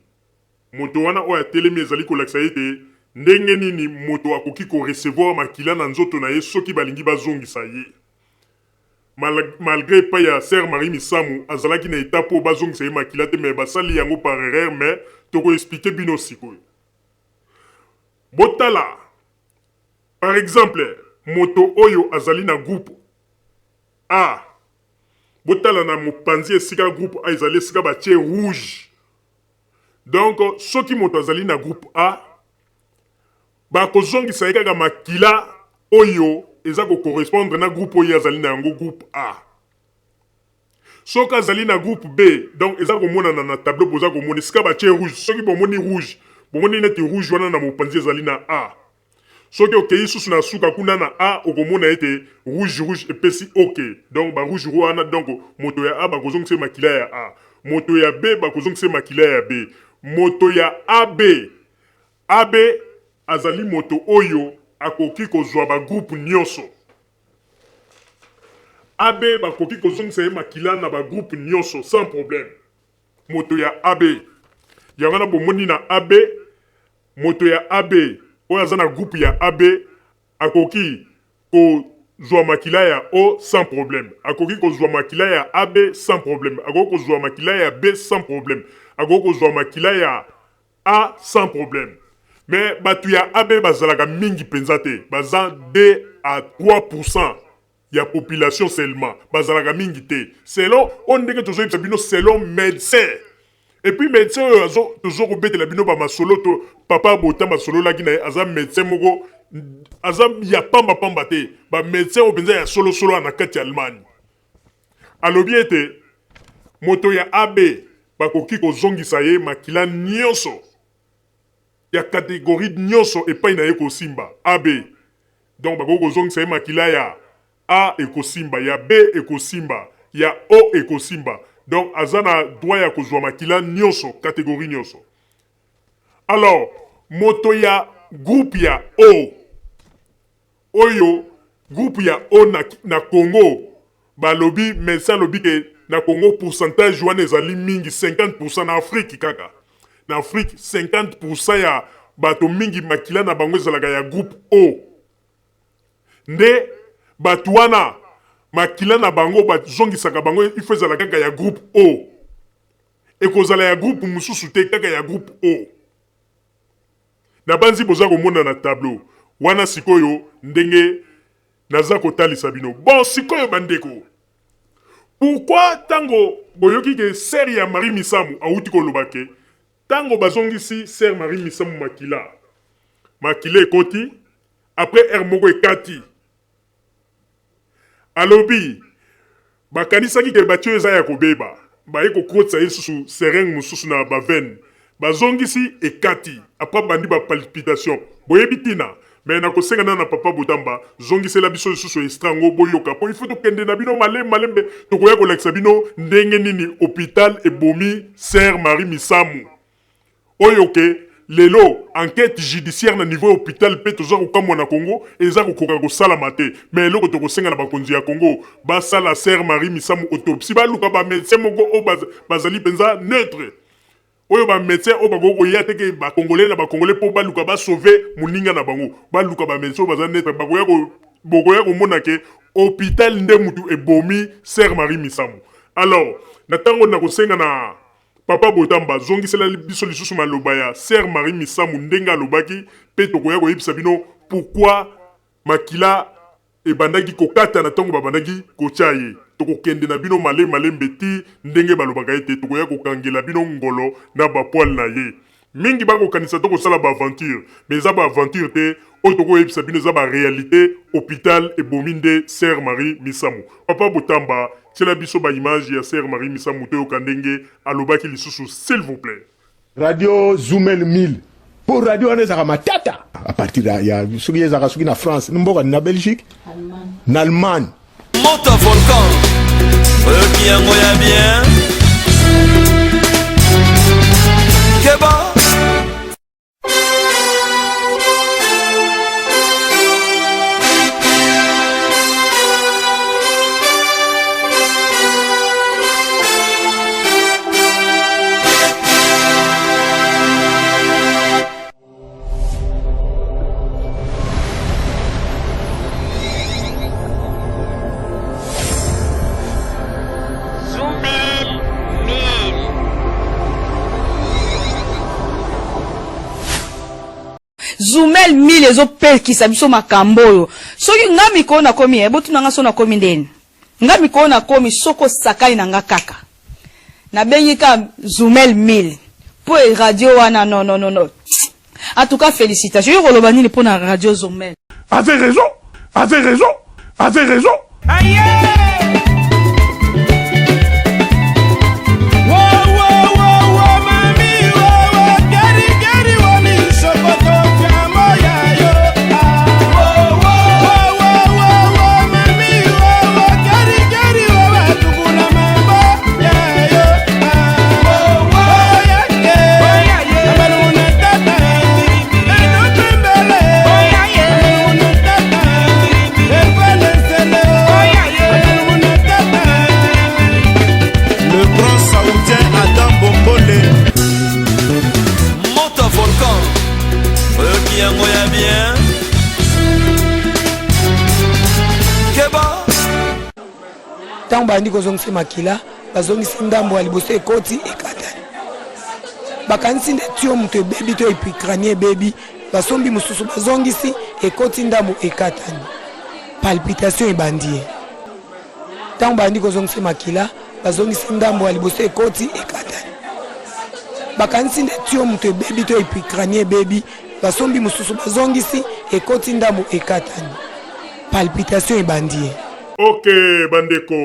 Moto wana oyo atelemi ezali kolakisa ete ndenge nini moto akoki ko recevoir makila na nzoto na ye soki balingi bazongisa ye. Mal, malgre epai ya Sœur Marie Misamu azalaki na etat po bazongisa ye makila te mais basali yango par erreur mais toko expliquer bino sikoyo. Botala par exemple moto oyo azali na groupe A. Botala na mopanzi esika groupe A ezali esika batie rouge. Donc soki moto azali na groupe A bakozongisa ye kaka makila oyo eza ko correspondre na groupe oyo ye azali na yango groupe A. Soki azali na groupe B donc eza komonana na tableau boza komona esika batie rouge soki bomoni rouge bomoni neti rouge wana na mopanzi ezali na A. Soki okeyi susu na suka kuna na A okomona ete rouge rouge epesi ok donc ba rouge wana donc moto ya A bakozongisa ye makila ya A moto ya B bakozongisa ye makila ya B moto ya AB AB azali moto oyo akoki kozwa ba groupe nionso AB bakoki kozongisa ye makila na ba groupe nionso sans problème moto ya AB yango wana bomoni na AB Moto ya AB oyo aza na groupe ya AB akoki ko zua makila ya O sans problème, akoki ko zua makila ya AB sans problème, akoki ko zua makila ya B sans problème, akoki ko zua makila ya A sans problème. Mais batu ya AB bazalaka mingi penza te, baza 2 à 3% ya population seulement, bazalaka mingi te selon oyo ndenge tozo yebisa bino selon medecin. Et puis medecin oyo azo tozo kobetela bino ba masolo to papa Botamba asololaki na ye aza medecin moko aza ya pamba pamba te, ba medecin oyo penza ya solo solo na kati ya Allemagne. Alobi ete moto ya AB bakoki kozongisa ye makila nionso ya categorie nionso epai na ye kosimba AB. Donc bakoki kozongisa ye makila ya A ekosimba, ya B ekosimba, ya O ekosimba. Donc aza na droit ya kozua makila nionso, categorie nionso. Alors moto ya groupe ya O oyo groupe ya O na, na Congo balobi medecin alobi ke na Congo pourcentage wana ezali mingi 50% na Afrique kaka. Na Afrique 50% ya bato mingi makila na bango ezalaka ya groupe O. Nde batu wana makila na bango bazongisaka bango il faut ezala kaka ya groupe O. Ekozala ya groupe mususu te kaka ya groupe O. Nabanzi boza komona na tableau wana sikoyo ndenge naza kotalisa bino. Bon sikoyo bandeko pourquoi tango boyoki ke sœur ya Marie Misamu awuti koloba ke tango bazongisi sœur Marie Misamu makila, makila ekoti Après heure moko ekati. Alobi bakanisaki ke batio eza ya kobeba, baye kokotisa ye lisusu seringue mosusu na ba veine, bazongisi ekati. Après abandi ba palpitation. Boyebi tina? Mais nakosenga nanu na papa Botamba zongisela biso lisusu extrait yango boyoka po il faut tokende na bino malembe malembe, tokoya kolakisa bino ndenge nini hopital ebomi sœur Marie Misamu. Oyo ke lelo enquete judiciaire na niveau ya hopital pe toza kokamwa na Congo eza kokoka kosalama te. Mais eloko tokosenga na bakonzi ya Congo basala sœur Marie Misamu autopsie, baluka ba medecins moko oyo bazali penza neutre. Oyo ba medecins oyo bakoki koya te ke ba congolais na ba congolais po baluka ba sauver moninga na bango. Baluka ba medecins oyo baza neutre bakoya ko bokoya komona ke hopital nde mutu ebomi sœur Marie Misamu. Alors na tango nakosenga na Papa Botamba zongisela biso lisusu maloba ya sœur Marie Misamu ndenge alobaki pe tokoya koyebisa bino pourquoi makila ebandaki kokatana ntango babandaki kotya ye. Tokokende na bino malembe malembe tii ndenge balobaka ete tokoya kokangela bino ngolo na ba poils na ye. Mingi bakokanisa tokosala ba aventures, mais eza ba aventures te, oyo tokoyebisa bino eza ba realites, hopital ebomi nde sœur Marie Misamu. Papa Botamba, tiela biso ba images ya sœur Marie Misamu toyoka ndenge alobaki lisusu s'il vous plait. Radio Zumel 1000 po radio wana ezalaka matata à partir ya, ya soki ezalaka soki na France mboka na Belgique na Allemagne. Moto volcan oyoki yango ya bien keba. Zumel 1000 ezopekisa biso makambo oyo. Soki nga mikolo nakomi eh, botuna nga so nakomi ndeni. Nga mikolo nakomi soki osakani na nga kaka. Nabengi ka Zumel 1000 po e radio wana non non non non. En tout cas félicitations. Yo koloba nini pona radio Zumel? Avait raison, avait raison, avait raison. Aïe! Le grand saoudien Adam Bombole. Moto volcan. Oyoki yango ya bien. Keba. Ntango babandi kozongisa makila, bazongisi ndambo ya liboso ekoti ekatani. Bakanisi nde tio moto ebebi to epicranie ebebi, basombi mosusu bazongisi ekoti ndambo ekatani. Palpitation ebandi ye. Ntango babandi kozongisa makila, bazongisi ndambo ya liboso ekoti ekatani. Bakanisi nde tio moto ebebi to epicranie ebebi, basombi mosusu bazongisi ekoti ndambo ekatani. Palpitation ebandi ye. Ok bandeko,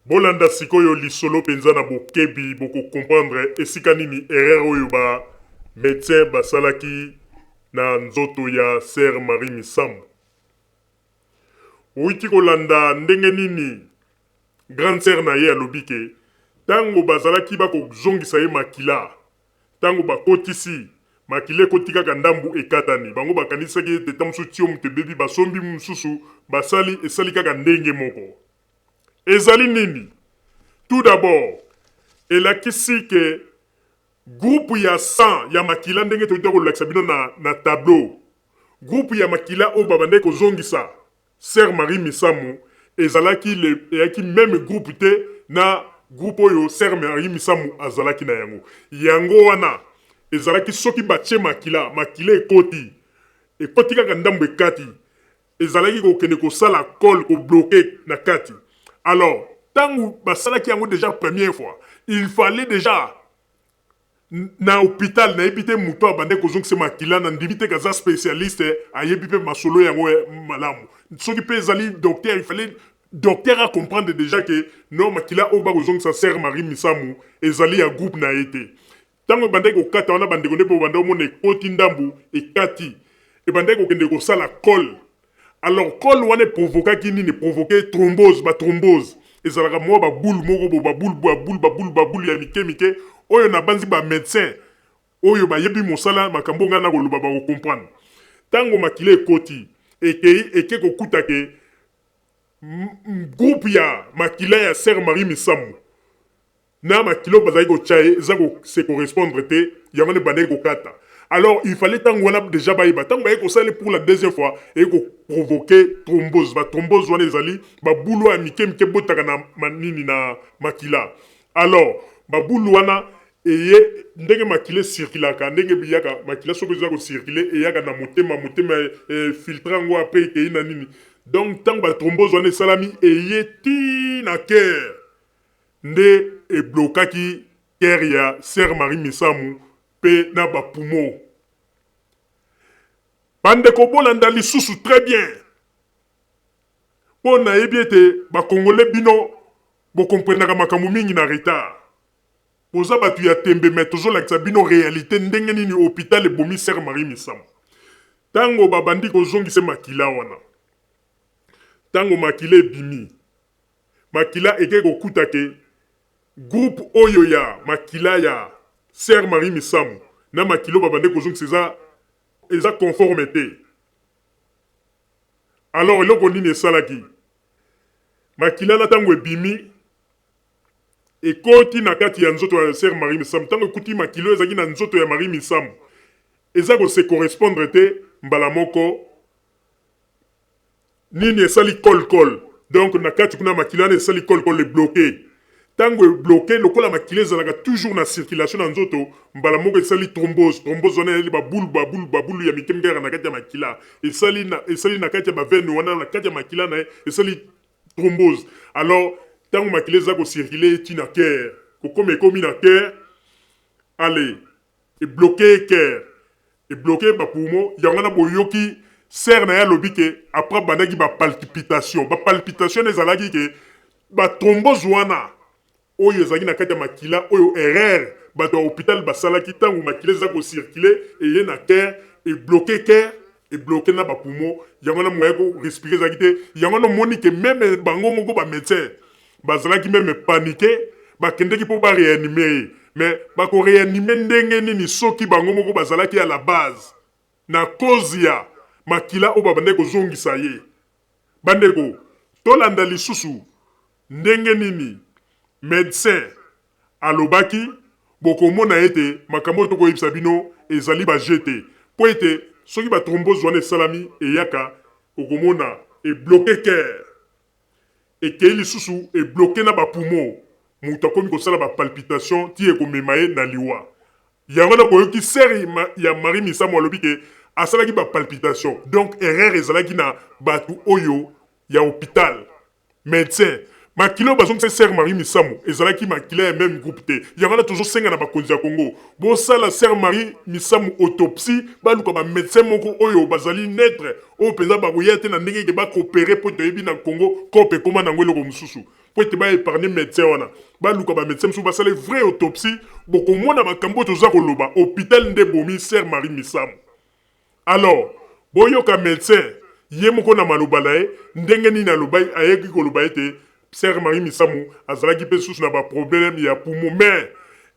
bolanda sikoyo lisolo penza na bokebi, boko comprendre esika nini erreur oyo ba medecins basalaki na nzoto ya sœur Marie Misamu. Owuti kolanda ndenge nini grande sœur na ye alobi ke tango bazalaki bakozongisa ye makila, Tango bakotisi, makila ekoti kaka ndambu ekatani. Bango bakanisaki ete tango mosusu tiyo moto ebebi, basombi mosusu, basali, esali kaka ndenge moko. Ezali nini? Tout d'abord, elakisi ke groupe ya sang ya makila ndenge towuti kolakisa bino na, na tableau, groupe ya makila oyo babandaki kozongisa Sœur Marie Misamu ezalaki le eyaki meme groupe te na groupe oyo Sœur Marie Misamu azalaki na yango. Yango wana ezalaki soki batie makila, makila ekoti, ekoti kaka ndambo ekati, ezalaki kokende kosala col, ko bloquer na kati. Alors tango basalaki yango dejà première fois, il fallait dejà Na hopital nayebi te mutu abandaki kozongisa makila na ndimi te ke aza specialiste ayebi pe masolo yango malamu soki pe ezali docteur il fallait docteur a comprendre dejà ke non makila oyo bakozongisa sœur Marie Misamu ezali ya groupe na ye te tango ebandaki kokata wana bandeko nde bobanda omona ekoti ndambu ekati ebandaki kokende kosala col Alors col wana e provokaki nini? E provoquer thrombose, ba thrombose ezalaka mua ba boule moko bo ba boule ba boule ba boule ba boule ya mike mike oyo nabanzi ba medecins oyo bayebi mosala makambo oyo ngai nakoloba bako comprendre. Tango makila ekoti ekeyi eke kokuta ke groupe ya makila ya sœur Marie Misamu. Na makila oyo bazalaki kotya ye eza ko se correspondre te, yango wana ebandaki kokata. Alors il fallait ntango wana dejà bayeba, ntango baye kosala ye pour la deuxième fois, eye ko provoquer thrombose. Ba thrombose wana ezali ba bulu ya mike mike ebotaka na manini na makila. Alors ba bulu wana eye ndenge makila ecirculaka, ndenge ebiyaka makila soki eza ko circuler eyaka na motema, motema e filtre yango après ekeyi na nini. Donc ntango ba thrombose wana esalami eye ti na cœur. Nde e blokaki cœur ya sœur Marie Misamu pe na ba poumons. Ba ndeko bolanda lisusu très bien po nayebi ete ba congolais bino bo comprenaka makambo mingi na retard. Boza batu ya tembe mais tozolakisa bino realite ndenge nini hopital ebomi sœur Marie Misamu. Tango babandi kozongisa makila wana, tango makila ebimi, Makila eke kokuta ke groupe oyo ya makila ya sœur Marie Misamu na makila oyo babandaki kozongisa eza eza conforme te. Alors eloko nini esalaki? Makila na tango ebimi ekoti na kati ya nzoto ya sœur Marie Misamu, tango ekuti makila oyo ezalaki na nzoto ya Marie Misamu eza ko se correspondre te mbala moko. Nini esali col col donc na kati kuna makila wana esali col col e bloque tango e bloque lokola makila ezalaka toujours na circulation na nzoto mbala moko esali thrombose thrombose wana ezali ba boule ba boule ba boule ya mike mike na kati ya makila esali na esali na kati ya ba veine wana na kati ya makila na ye esali thrombose alors tango makila eza ko circuler eti na cœur kokoma ekomi na cœur allez E bloquer ye cœur, e bloquer ye ba poumons, yango wana boyoki sœur na ye alobi ke après abandaki ba palpitation, ba palpitation wana ezalaki ke ba thrombose wana oyo ezalaki na kati ya makila oyo erreur bato ya hopital basalaki ntango makila eza ko circuler eye na cœur e bloquer cœur e bloquer na ba poumons, yango wana moyen ko respirer ezalaki te, yango wana omoni ke meme bango moko ba medecins Bazalaki meme panique, bakendeki po ba reanimer ye mais bako reanimer ndenge nini soki bango moko bazalaki à la base na cause ya makila oyo babandaki kozongisa ye. Bandeko tolanda lisusu ndenge nini medecin alobaki, bokomona ete makambo oyo tokoyebisa bino ezali ba jeux te po ete soki ba thrombose wana esalami eyaka okomona e bloquer coeur. Ekeyi lisusu e bloquer na ba poumons, mutu akomi kosala ba palpitations ti ekomema ye na liwa. Yango wana boyoki sœur ya Marie Misamu alobi ke asalaki ba palpitations donc erreur ezalaki na batu oyo ya hopital, medecin. Makila oyo bazongisaki sœur Marie Misamu ezalaki makila ya meme groupe te. Yango wana tozosenga na bakonzi ya Congo bosala sœur Marie Misamu autopsie, baluka ba medecins moko oyo bazali neutre Oyo penza bakoya te na ndenge ke ba coopere po toyebi na Congo coop ekoma nango eloko mosusu po ete ba epargne medecin wana baluka ba medecin mosusu basala ye vraie autopsie bokomona makambo oyo toza koloba hopital nde ebomi sœur Marie Misamu alors boyoka medecin ye moko na maloba na ye ndenge nini aloba ayaki koloba ete sœur Marie Misamu azalaki pe susu na ba problème ya poumon mais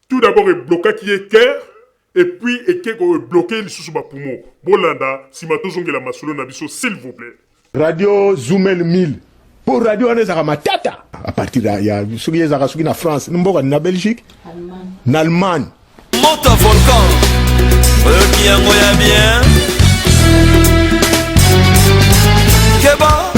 tout d'abord eblokaki ye cœur Et puis eke ko bloquer lisusu ba poumons. Bolanda sima tozongela masolo na biso s'il vous plait. Radio Zumel 1000 po radio wana ezalaka matata à partir ya, ya soki ezalaka soki na France mboka na Belgique na Allemagne moto volcan oyoki yango ya bien keba.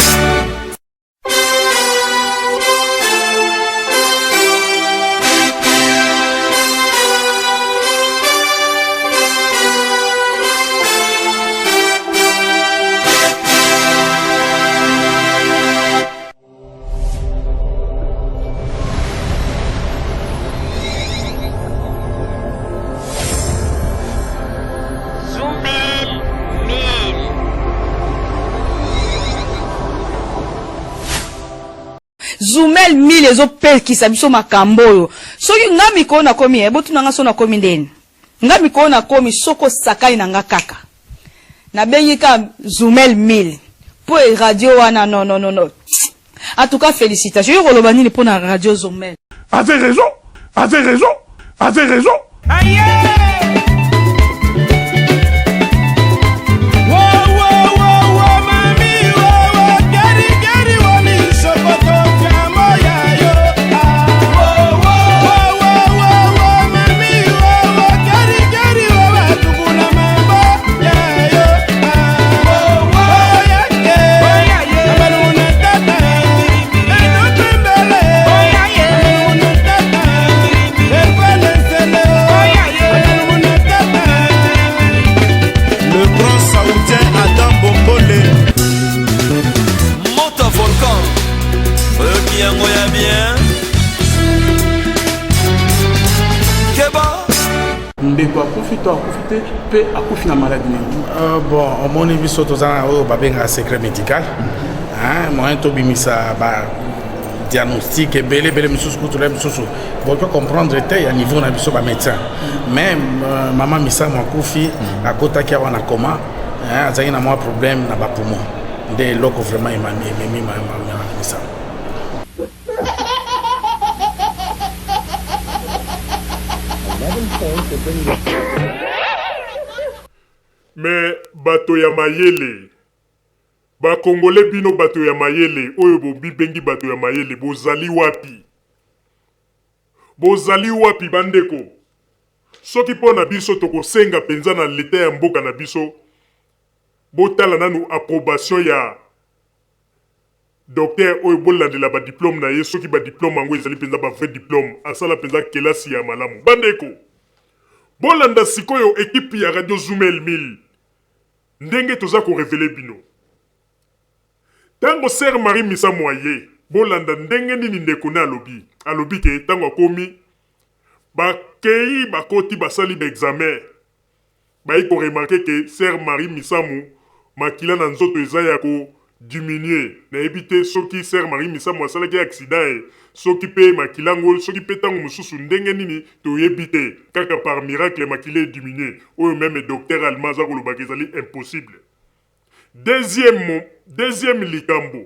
Zumel 1000 ezopekisa biso makambo oyo soki nga mikolo nakomi eh, botuna nga so nakomi ndeni nga mikolo nakomi soki osakani na nga kaka nabengi ka Zumel 1000 po e radio wana non non non non en tout cas félicitations yo koloba nini pona radio Zumel. Avait raison, avait raison, avait raison. Aïe! Oyoki yango ya bien. Keba. Ndeko akufi to akufi te mpe akufi na maladi nini? Bon, omoni biso toza na oyo babengaka secret médical, hein, moyen tobimisa ba diagnostic ebele ebele misusu kutu na misusu bokoki comprendre te ya niveau na biso bamédecin. Mais mama Misamu akufi, akotaki awa na coma, hein, azalaki na mwa problème na bapoumon, nde eloko vraiment ememi mama Misamu. Mais bato ya mayele, bakongole, bino bato ya mayele oyo bobibengi bato ya mayele, bozali wapi? Bozali wapi, bandeko? Soki mpo na biso, tokosenga mpenza na leta ya mboka na biso, botala nanu approbation ya docteur oyo, bolandela badiplôme na ye, soki badiplôme yango ezali mpenza bavrai diplôme, asala mpenza kelasi ya malamu. Bandeko, bolanda sikoyo ekipe ya Radio Zumel 1000, ndenge toza korévéler bino. Ntango sœur Marie Misamu aye, bolanda ndenge nini ndeko ne alobi. Alobi ke ntango akomi, bakei, bakoti, basali baexamen, bayi koremarquer ke sœur Marie Misamu makila na nzoto eza ya kodiminuer. Nayebi te soki sœur Marie Misamu asalaki accident ye, soki mpe makila yango, soki mpe ntango mosusu ndenge nini, toyebi te. Kaka par miracle makila ediminue, oyo même docteur allemand aza kolobaka ezali impossible. Deuxième likambo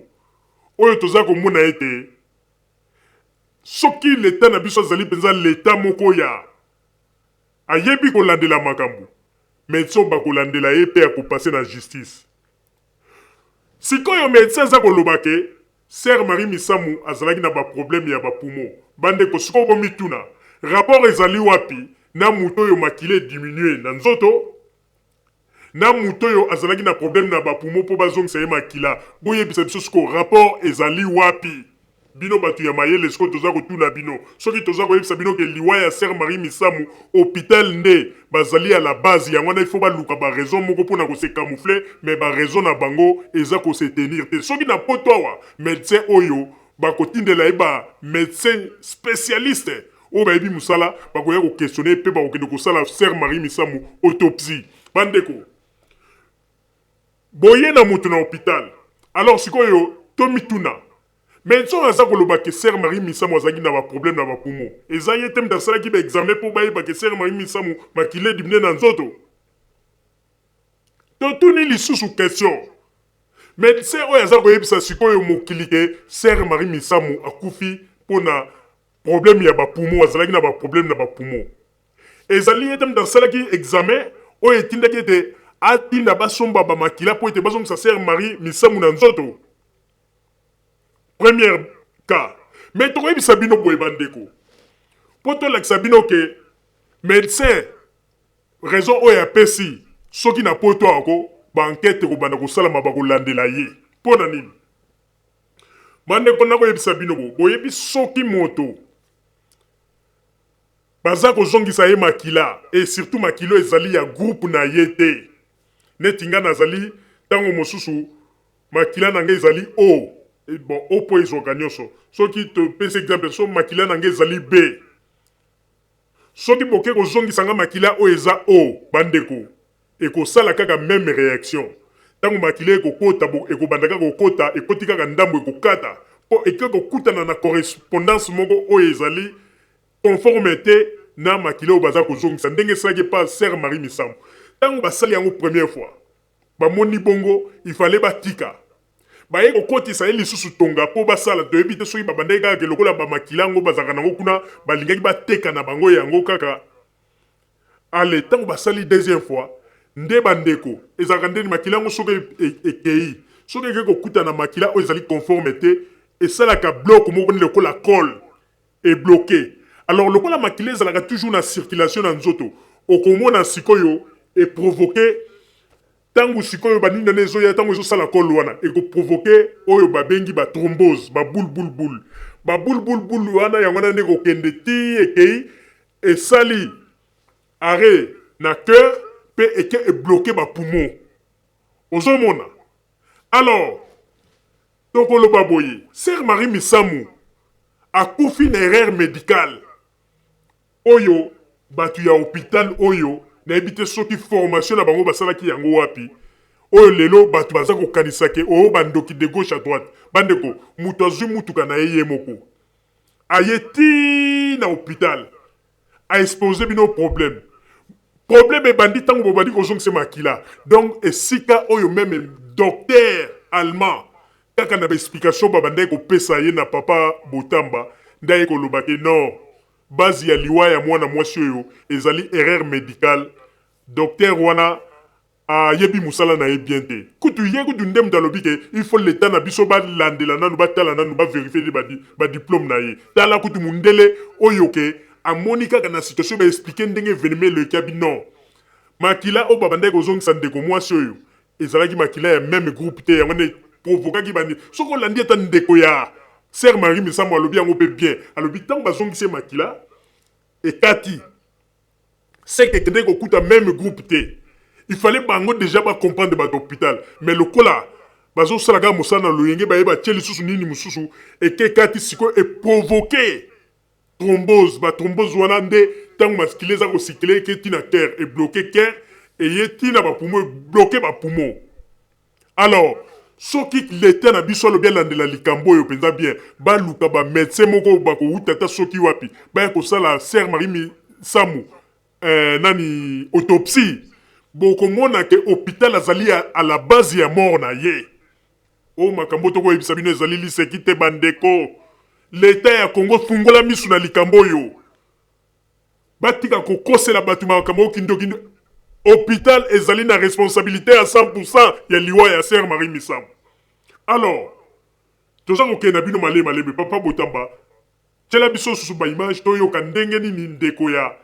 oyo toza komona ete soki leta na biso azali mpenza leta moko ya ayebi kolandela makambo, médecin bakolandela ye mpe akopasser na justice. Sikoyo médecin aza koloba ke sœur Marie Misamu azalaki na baproblème ya bapoumon. Bandeko, sikoyo bomituna, rapport ezali wapi na moto oyo makila ediminue na nzoto, na moto oyo azalaki na problème na bapoumon mpo bazongisa ye makila? Boyebisa biso sikoyo, rapport ezali wapi, bino bato ya mayele? Sikoyo toza kotuna bino, soki toza koyebisa bino ke liwa ya sœur Marie Misamu, hôpital nde bazali ya la base yango wana, il faut baluka baraison moko mpona kose camoufler, mais baraison na bango eza kose tenir te. Soki na poto awa, médecin oyo bakotindela ye bamédecin spécialiste oyo bayebi mosala, bakoya koquestionner mpe bakokende kosala sœur Marie Misamu autopsie. Bandeko, boye na moto na hôpital, alors sikoyo tomituna, médecin oyo aza koloba ke sœur Marie Misamu azalaki na baproblème na bapoumon, eza ye te moto asalaki baexamen mpo bayeba ke sœur Marie Misamu makila ediminuer na nzoto? Totuni lisusu question, médecin oyo aza koyebisa sikoyo mokili ke sœur Marie Misamu akufi mpona problème ya bapoumon, azalaki na baproblème na bapoumon, ezali ye te moto asalaki examen oyo etindaki ete atinda basomba bamakila mpo ete bazongisa sœur Marie Misamu na nzoto? Première cas. Mais tokoyebisa bino boye, bandeko, mpo tolakisa bino ke médecin, raison oyo apesi, soki na poto ako baenquête ekobanda kosalama, bakolandela ye. Mpo na nini, bandeko? Nakoyebisa bino bo, boyebi, soki moto baza kozongisa ye makila, et surtout makila oyo ezali ya groupe na ye te, neti nga nazali, ntango mosusu makila na ngai ezali O, bon, O mpo ezwaka nyonso. Soki topesi exemple, so makila na ngai ezali B, soki boke kozongisa nga makila oyo eza O, bandeko, ekosala kaka même réaction. Ntango makila ekokota, ekobanda kaka kokota, ekoti kaka ndambo, ekokata mpo ekoki kokutana na correspondance moko oyo ezali conforme te na makila oyo baza kozongisa. Ndenge esalaki epa sœur Marie Misamu, ntango basali yango première fois, bamoni bongo, il fallait batika, baye kokotisa ye lisusu tonga mpo basala. Toyebi te soki babandaki kaka ke lokola bamakila yango bazalaka nango kuna, balingaki bateka na bango yango kaka. Ale, ntango basali deuxième fois nde, bandeko, ezalaka ndeni makila yango soki ekei, soki ekei kokutana makila oyo ezali conforme te, esalaka bloc moko nde lokola colle, ebloquer. Alors lokola makila ezalaka toujours na circulation na nzoto, okomona sikoyo eprovoquer, ntango sikoyo banini wana ezoya, ntango ezosala colle wana, ekoprovoquer oyo babengi bathrombose, baboule boule boule, baboule boule boule wana. Yango wana nde kokende ti ekei, esali arrêt na cœur mpe eke ebloquer bapoumon. Ozomona alors. Tokoloba boye, Sœur Marie Misamu akufi na erreur medicale oyo batu ya hopital oyo nayebi te soki formation na bango basalaki yango wapi oyo lelo batu baza kokanisa ke oo ba ndoki de gauche à droite. Bandeko, mutu azwi mutuka na ye ye moko aye ti na hopital a expose bino problème. Problème ebandi tango bobandi kozongisa makila. Donc esika oyo meme docteur allemand kaka na ba explication babandaki kopesa ye na papa Botamba nde aye koloba ke non base ya liwa ya mwana mwasi oyo ezali erreur medicale. Docteur wana Ayebi musala na ye bien te. Kutu ye kutu nde mutu alobi ke il faut l'etat na biso ba landela nanu ba tala nanu ba verifier ba ba diplome na ye. Tala kutu mundele oyo ke amoni kaka na situation ba expliquer ndenge evenement eleki abi non makila oyo ba bandaki kozongisa ndeko muasi oyo ezalaki makila ya meme groupe te yango nde e provokaki ba soki olandi ata ndeko ya Sœur Marie Misamu alobi yango pe bien alobi tango bazongisi ye makila ekati C'est que ekendeki kokuta meme groupe te. Il fallait bango dejà ba comprendre bato hôpital. Mais lokola bazo sala kaka mosala na loyenge baye batie lisusu nini mosusu eke ekati sikoyo e provoquer thrombose. Ba thrombose wana nde tango makila eza ko circuler eke ti na cœur e bloquer cœur eye ti na ba poumons e bloquer ba poumons. Alors soki l'etat na biso alobi alandela likambo oyo penza bien, baluka ba medecins moko bakowuta ata soki wapi baya kosala sœur Marie Misamu eh, nani autopsie, bokomona ke hopital azali à la base ya mort na ye. Oyo makambo tokoyebisa bino ezali liseki te bandeko. L'etat ya Congo fungola misu na likambo oyo. Batika kokosela batu makambo oyo kindoki. Hopital ezali na responsabilite ya 100% ya liwa ya sœur Marie Misamu. Alors, toza kokende na bino malembe malembe. Papa Botamba, tiela biso susu ba image toyoka ndenge nini ndeko ya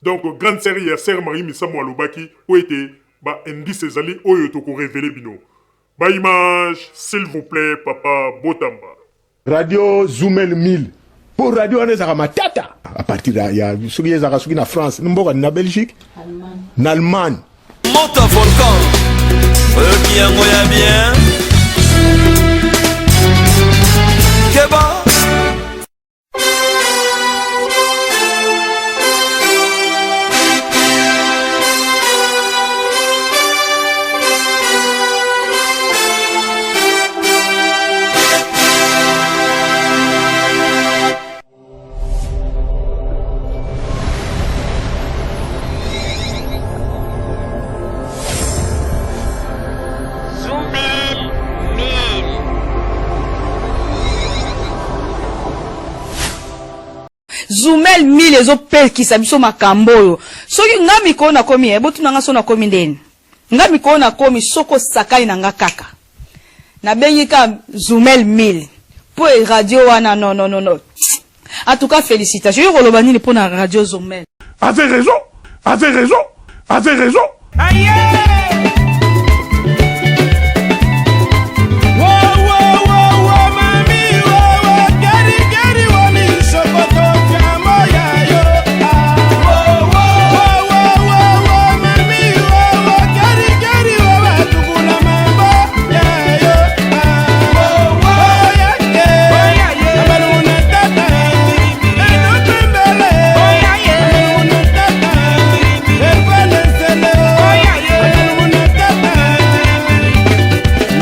donc grande sœur ya sœur Marie Misamu alobaki po ete ba indices ezali oyo toko reveler bino. Ba images s'il vous plait papa Botamba. Radio Zumel 1000 po radio wana ezalaka matata à partir ya, ya soki ezalaka soki na France mboka na Belgique na Allemagne. Moto volcan oyoki yango ya bien keba. Zumel 1000 ezopekisa biso makambo oyo soki nga mikolo nakomi eh, botuna nga so nakomi ndeni nga mikolo nakomi soki osakani na nga kaka nabengi ka Zumel 1000 po e radio wana non non non non en tout cas félicitations yo koloba nini pona radio Zumel. Avait raison, avait raison, avait raison.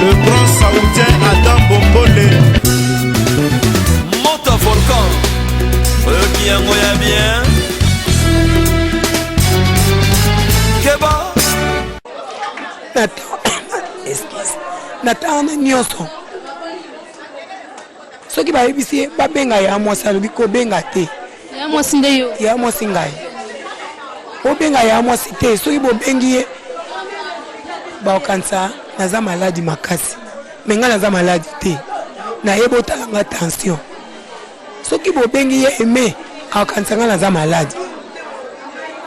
Le grand saoudien Adam Bombole. Moto volcan. Oyoki yango ya bien. Keba. Na ntango wana nyonso soki bayebisi ye babenga ya mwasi alobi kobenga te ya mwasi nde yo ya mwasi ngai bobenga ya mwasi te soki bobengi ye bakokanisa naza maladi makasi me ngai naza maladi te naye botala nga tension soki bobengi ye aime akokanisa ngai naza maladi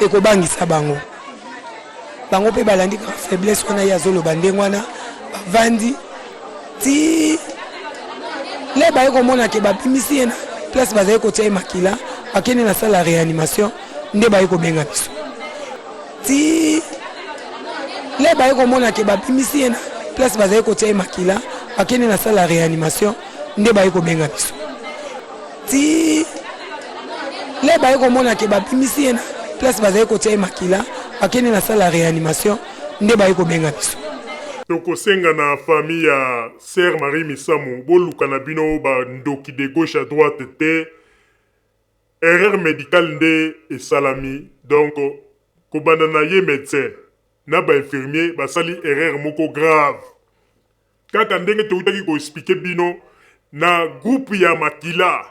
ekobangisa bango Bango pe balandi kaka faiblesse wana ye azoloba ndenge wana bavandi ti le baye komona ke babimisi ye na place bazali kotia ye makila bakende na salle ya reanimation nde baye kobenga biso ti le baye komona ke babimisi ye na place bazali kotia ye makila. Bakende na salle ya reanimation nde baye kobenga biso. Ti le baye komona ke babimisi ye na place bazali kotia ye makila, bakende na salle ya reanimation nde baye kobenga biso. Tokosenga na famille ya sœur Marie Misamu boluka na bino ba ndoki de gauche à droite te erreur medicale nde esalami donc kobanda na ye medecin na ba infirmier basali erreur moko grave kaka ndenge towutaki ko expliquer bino na groupe ya makila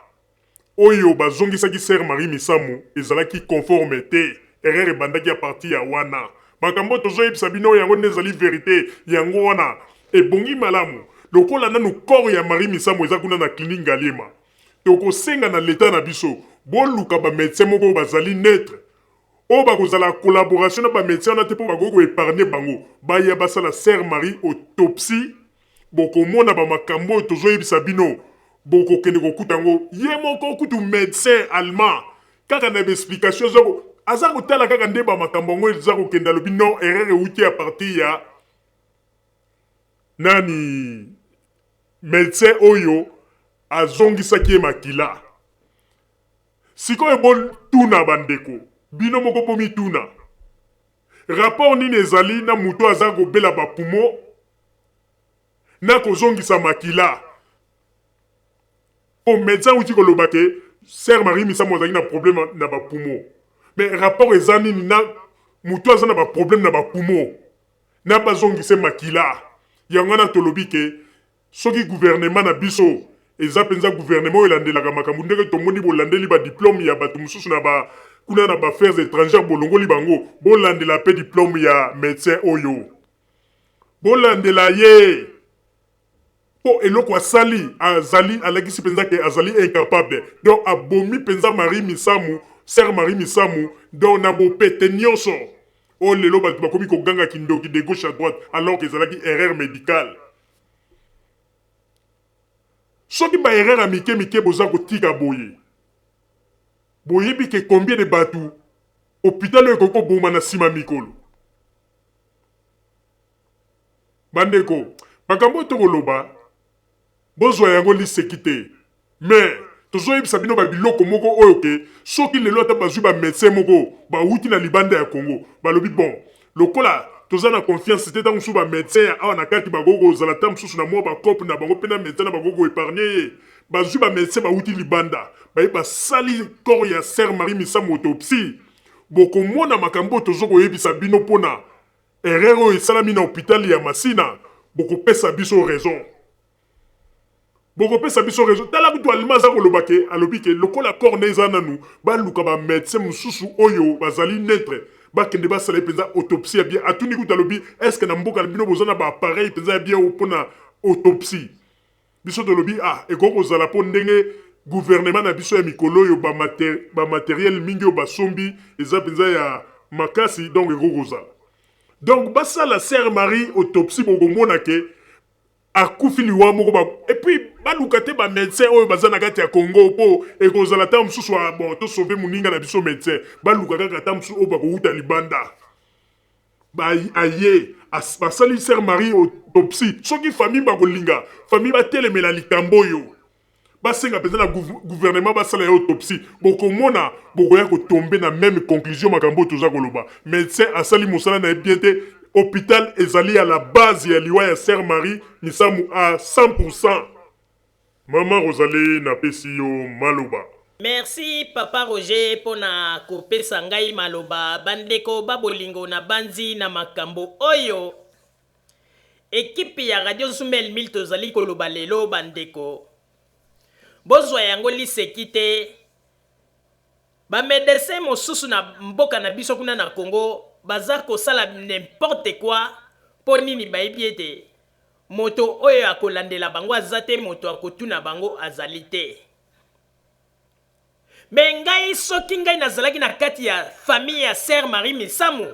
oyo bazongisaki sœur Marie Misamu ezalaki conforme te erreur ebandaki à partir ya wana makambo oyo tozoyebisa bino yango nde ezali verite yango wana ebongi malamu lokola nanu corps ya Marie Misamu eza kuna na clinique Ngaliema tokosenga na l'etat na biso boluka ba medecin moko oyo bazali neutre oyo bakozala collaboration na ba medecin wana te mpo bakoki ko epargner bango baya basala sœur Marie autopsie bokomona ba makambo oyo tozoyebisa bino bokokende kokuta yango ye moko kutu medecin allemand kaka na ba explication aza aza kotala kaka nde ba makambo yango eza kokende alobi non erreur ewuti à partir ya nani medecin oyo azongisaki ye makila. Sikoyo botuna bandeko, bino moko bomituna, rapport nini ezali na moto aza kobela ba poumons na kozongisa makila? Po medecin awuti koloba ke sœur Marie Misamu azalaki na problème na ba poumons. Mais rapport eza nini na moto aza na ba problème na ba poumons na bazongise makila? Yango wana tolobi ke Soki gouvernement na biso eza penza gouvernement oyo elandelaka makambo ndenge tomoni bolandeli ba diplome ya batu mosusu na ba kuna na ba affaires etrangères bolongoli bango, bolandela pe diplome ya medecin oyo. Bolandela ye po eloko asali azali alakisi penza ke azali incapable donc abomi penza Marie Misamu, sœur Marie Misamu donc na bopete nionso. Oyo lelo batu bakomi koganga kindoki de gauche à droite alors que ezalaki erreur medicale. Soki ba erreur ya mike mike boza kotika boye, boyebi ke combien de batu hopital oyo ekoki koboma na sima mikolo? Bandeko, makambo oyo tokoloba Bozwa yango liseki te mais tozoyebisa bino ba biloko moko oyo ke soki lelo ata bazwi ba medecin moko bawuti na libanda ya Congo balobi bon lokola toza na confiance te ntango mosusu ba medecin ya awa na kati bakoki kozala ata mosusu na mwa ba cope na bango mpe na medecin na bakoki ko epargne ye bazwi ba medecin bawuti libanda baye basali corps ya sœur Marie Misamu autopsie bokomona makambo oyo tozo koyebisa bino mpona erreur oyo esalami na hopital ya Masina bokopesa biso raison. Bokopesa biso raison. Tala kutu allemand aza koloba ke alobi ke lokola corps na eza nanu baluka ba medecin mosusu oyo bazali neutre bakende basala ye mpenza autopsie ya bien. Atuni kutu alobi est ce que na mboka na bino boza na ba appareil mpenza ya bien oyo mpona autopsie? Biso tolobi ah ekoki kozala mpo ndenge gouvernement na biso ya mikolo oyo ba ba materiel mingi oyo basombi eza mpenza ya makasi donc ekoki kozala. Donc basala sœur Marie autopsie bokomona ke akufi liwa moko ba et puis baluka te ba médecin oyo baza na kati ya Congo po ekozala ta mosusu ah, bon to sauver moninga na biso médecin baluka kaka ta mosusu oyo bakowuta libanda ba aye basali sœur Marie autopsie soki famille bakolinga famille batelemela likambo oyo basenga mpenza na gouvernement basala ya autopsie bokomona bokoya kotombe na meme conclusion makambo oyo toza koloba médecin asali mosala na ye bien te hôpital ezali à la base ya liwa ya sœur Marie Misamu à 100%. Mama Rosalie napesi yo maloba. Merci papa Roger pona kopesa ngai maloba bandeko ba bolingo na banzi na makambo oyo Equipe ya radio Zumel 1000 tozali koloba lelo ba ndeko bozwa yango liseki te ba medecin mosusu na mboka na biso kuna na Congo baza kosala n'importe quoi mpo nini bayebi ete moto oyo akolandela bango aza te moto akotuna bango azali te me ngai soki ngai nazalaki na kati ya famille ya sœur Marie Misamu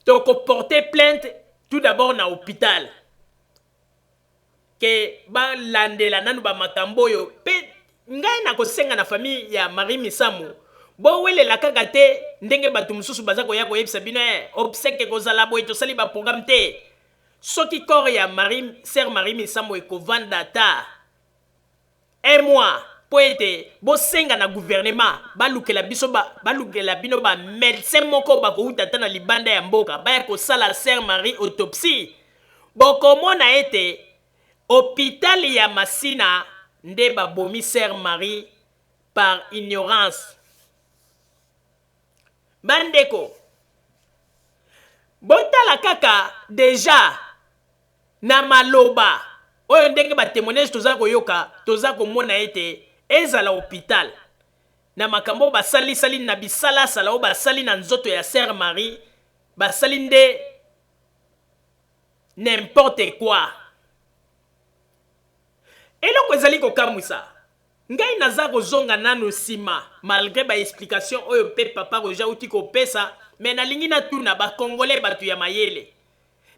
Toko porter plainte tout d'abord na hopital ke balandela nanu ba makambo oyo pe ngai nakosenga na famille ya Marie Misamu bowelela kaka te ndenge bato mosusu baza koya koyebisa bino eh, obsèque ekozala boye tosali ba programme te. Soki corps ya Marie, sœur Marie Misamu ekovanda ata un mois mpo ete bosenga na gouvernement balukela biso ba, balukela bino ba medecin moko bakowuta ata na libanda ya mboka baya kosala sœur Marie autopsie, bokomona ete hopital ya Masina nde babomi sœur Marie par ignorance. Bandeko, botala kaka deja na maloba oyo ndenge ba temoignage toza koyoka, toza komona ete ezala hopital na makambo oyo basalisali na bisalasala oyo basali na nzoto ya sœur Marie, basali nde n'importe quoi. Eloko ezali kokamwisa ngai, naza kozonga nanu sima malgre ba explication oyo pe papa Roger auti kopesa, mais nalingi natuna ba congolais batu ya mayele.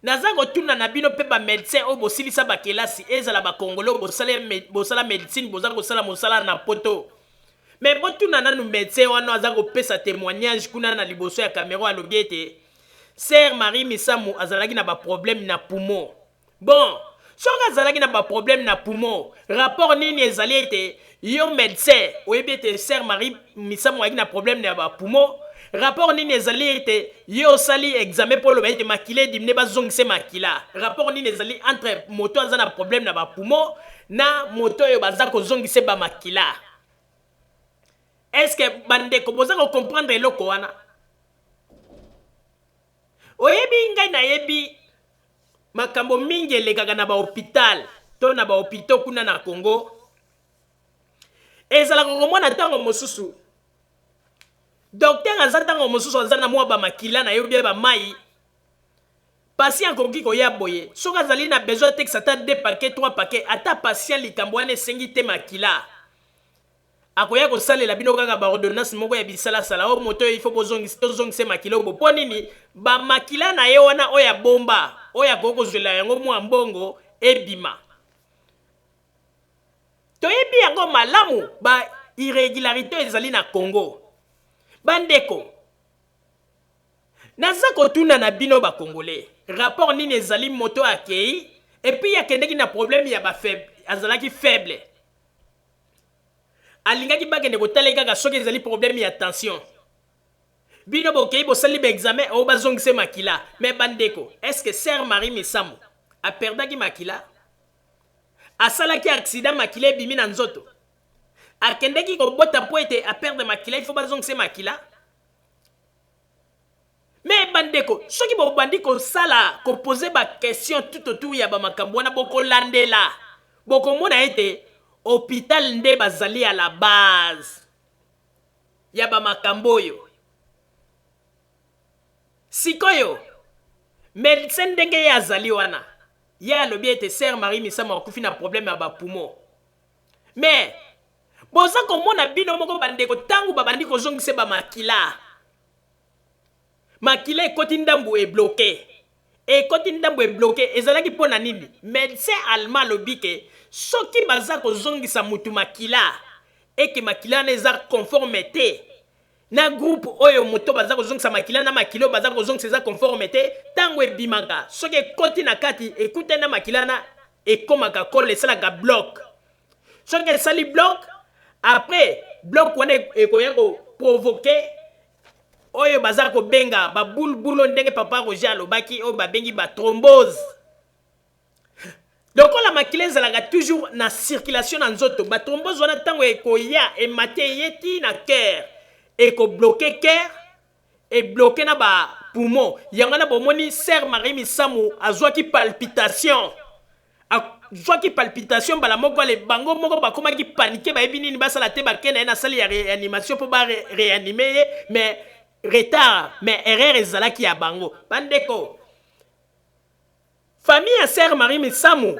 Naza kotuna na bino pe ba medecin oyo bosilisa ba kelasi, ezala ba congolais oyo bosala bosala medecine boza kosala mosala na poto, mais botuna nanu medecin wana aza kopesa temoignage kuna na liboso ya camera, alobi ete sœur Marie Misamu azalaki na ba problème na poumon. Bon, soki azalaki na ba problème na poumon, rapport nini ezali ete yo medecin oyebi ete sœur Marie Misamu azalaki na problème na ba poumon? Rapport nini ezali ete yo osali examen mpo oloba ete makila edimine bazongise makila? Rapport nini ezali entre moto aza na problème na ba poumon na moto oyo baza kozongise ba makila? Est-ce que bandeko boza ko comprendre eloko wana? Oyebi ngai nayebi makambo mingi elekaka na ba hopital to na ba hopitaux kuna na Congo. Ezalaka komona ntango mosusu docteur aza ntango mosusu aza na mwa bamakila na ye obie bamai, patient akoki koya boye soki azali na besoin atekisa ata 2 paquet 3 paquet, ata patient likambo wana esengi te makila, akoya kosalela bino kaka ba ordonnance moko ya bisalasala oyo moto oyo il faut bozongisa tozongisa makila oyo mpo nini bamakila na ye wana oyo abomba oyo akoki kozwela yango mwa mbongo ebima. Toyebi yango malamu ba irregularité ezali na Congo. Bandeko, naza kotuna na bino ba Congolais, rapport nini ezali moto akei et puis akendeki na problème ya ba faible, azalaki faible, alingaki bakende kotala ye kaka soki ezali problème ya tension. Bino bokei bosali ba examen oyo bazongise makila. Mais bandeko, est-ce que sœur Marie Misamu aperdaki makila? Asalaki accident makila ebimi na nzoto? Akendeki kobota mpo ete aperdre makila, il faut bazongise makila? Mais bandeko, soki bobandi kosala kopose ba question tout autour ya ba makambo wana, bokolandela bokomona ete hôpital nde bazali à la base ya ba makambo oyo. Sikoyo medecin ndenge ye azali wana, ye alobi ete sœur Marie Misamu akufi na problème ya ba poumon. Mais boza komona bino moko bandeko, ntango babandi kozongisa ba makila, makila ekoti ndambu ebloke, ekoti ndambu ebloke, ezalaki mpo na nini? Medecin allemand alobi ke soki baza kozongisa mutu makila eke makila wana eza conforme te na groupe oyo moto baza kozongisa makila na makila oyo baza kozongisa eza conforme te, ntango ebimaka soki ekoti na kati ekutani na makila wana ekomaka kole, esalaka bloc. Soki esali bloc, après bloc wana ekoya koprovoke oyo baza kobenga babulbulo, ndenge papa Roger alobaki, oyo babengi ba thrombose. Lokola makila ezalaka toujours na circulation na nzoto, ba thrombose wana ntango ekoya emati eye ti na cœur, ekobloke cœur, ebloke na ba poumon. Yango wana bomoni sœur Marie Misamu azwaki palpitation, azwaki palpitation mbala moko. Ale bango moko bakomaki panique, bayebi nini basala te, bake na ye na salle ya réanimation mpo ba réanime ye, mais retard, mais erreur ezalaki ya bango. Bandeko, famille ya sœur Marie Misamu,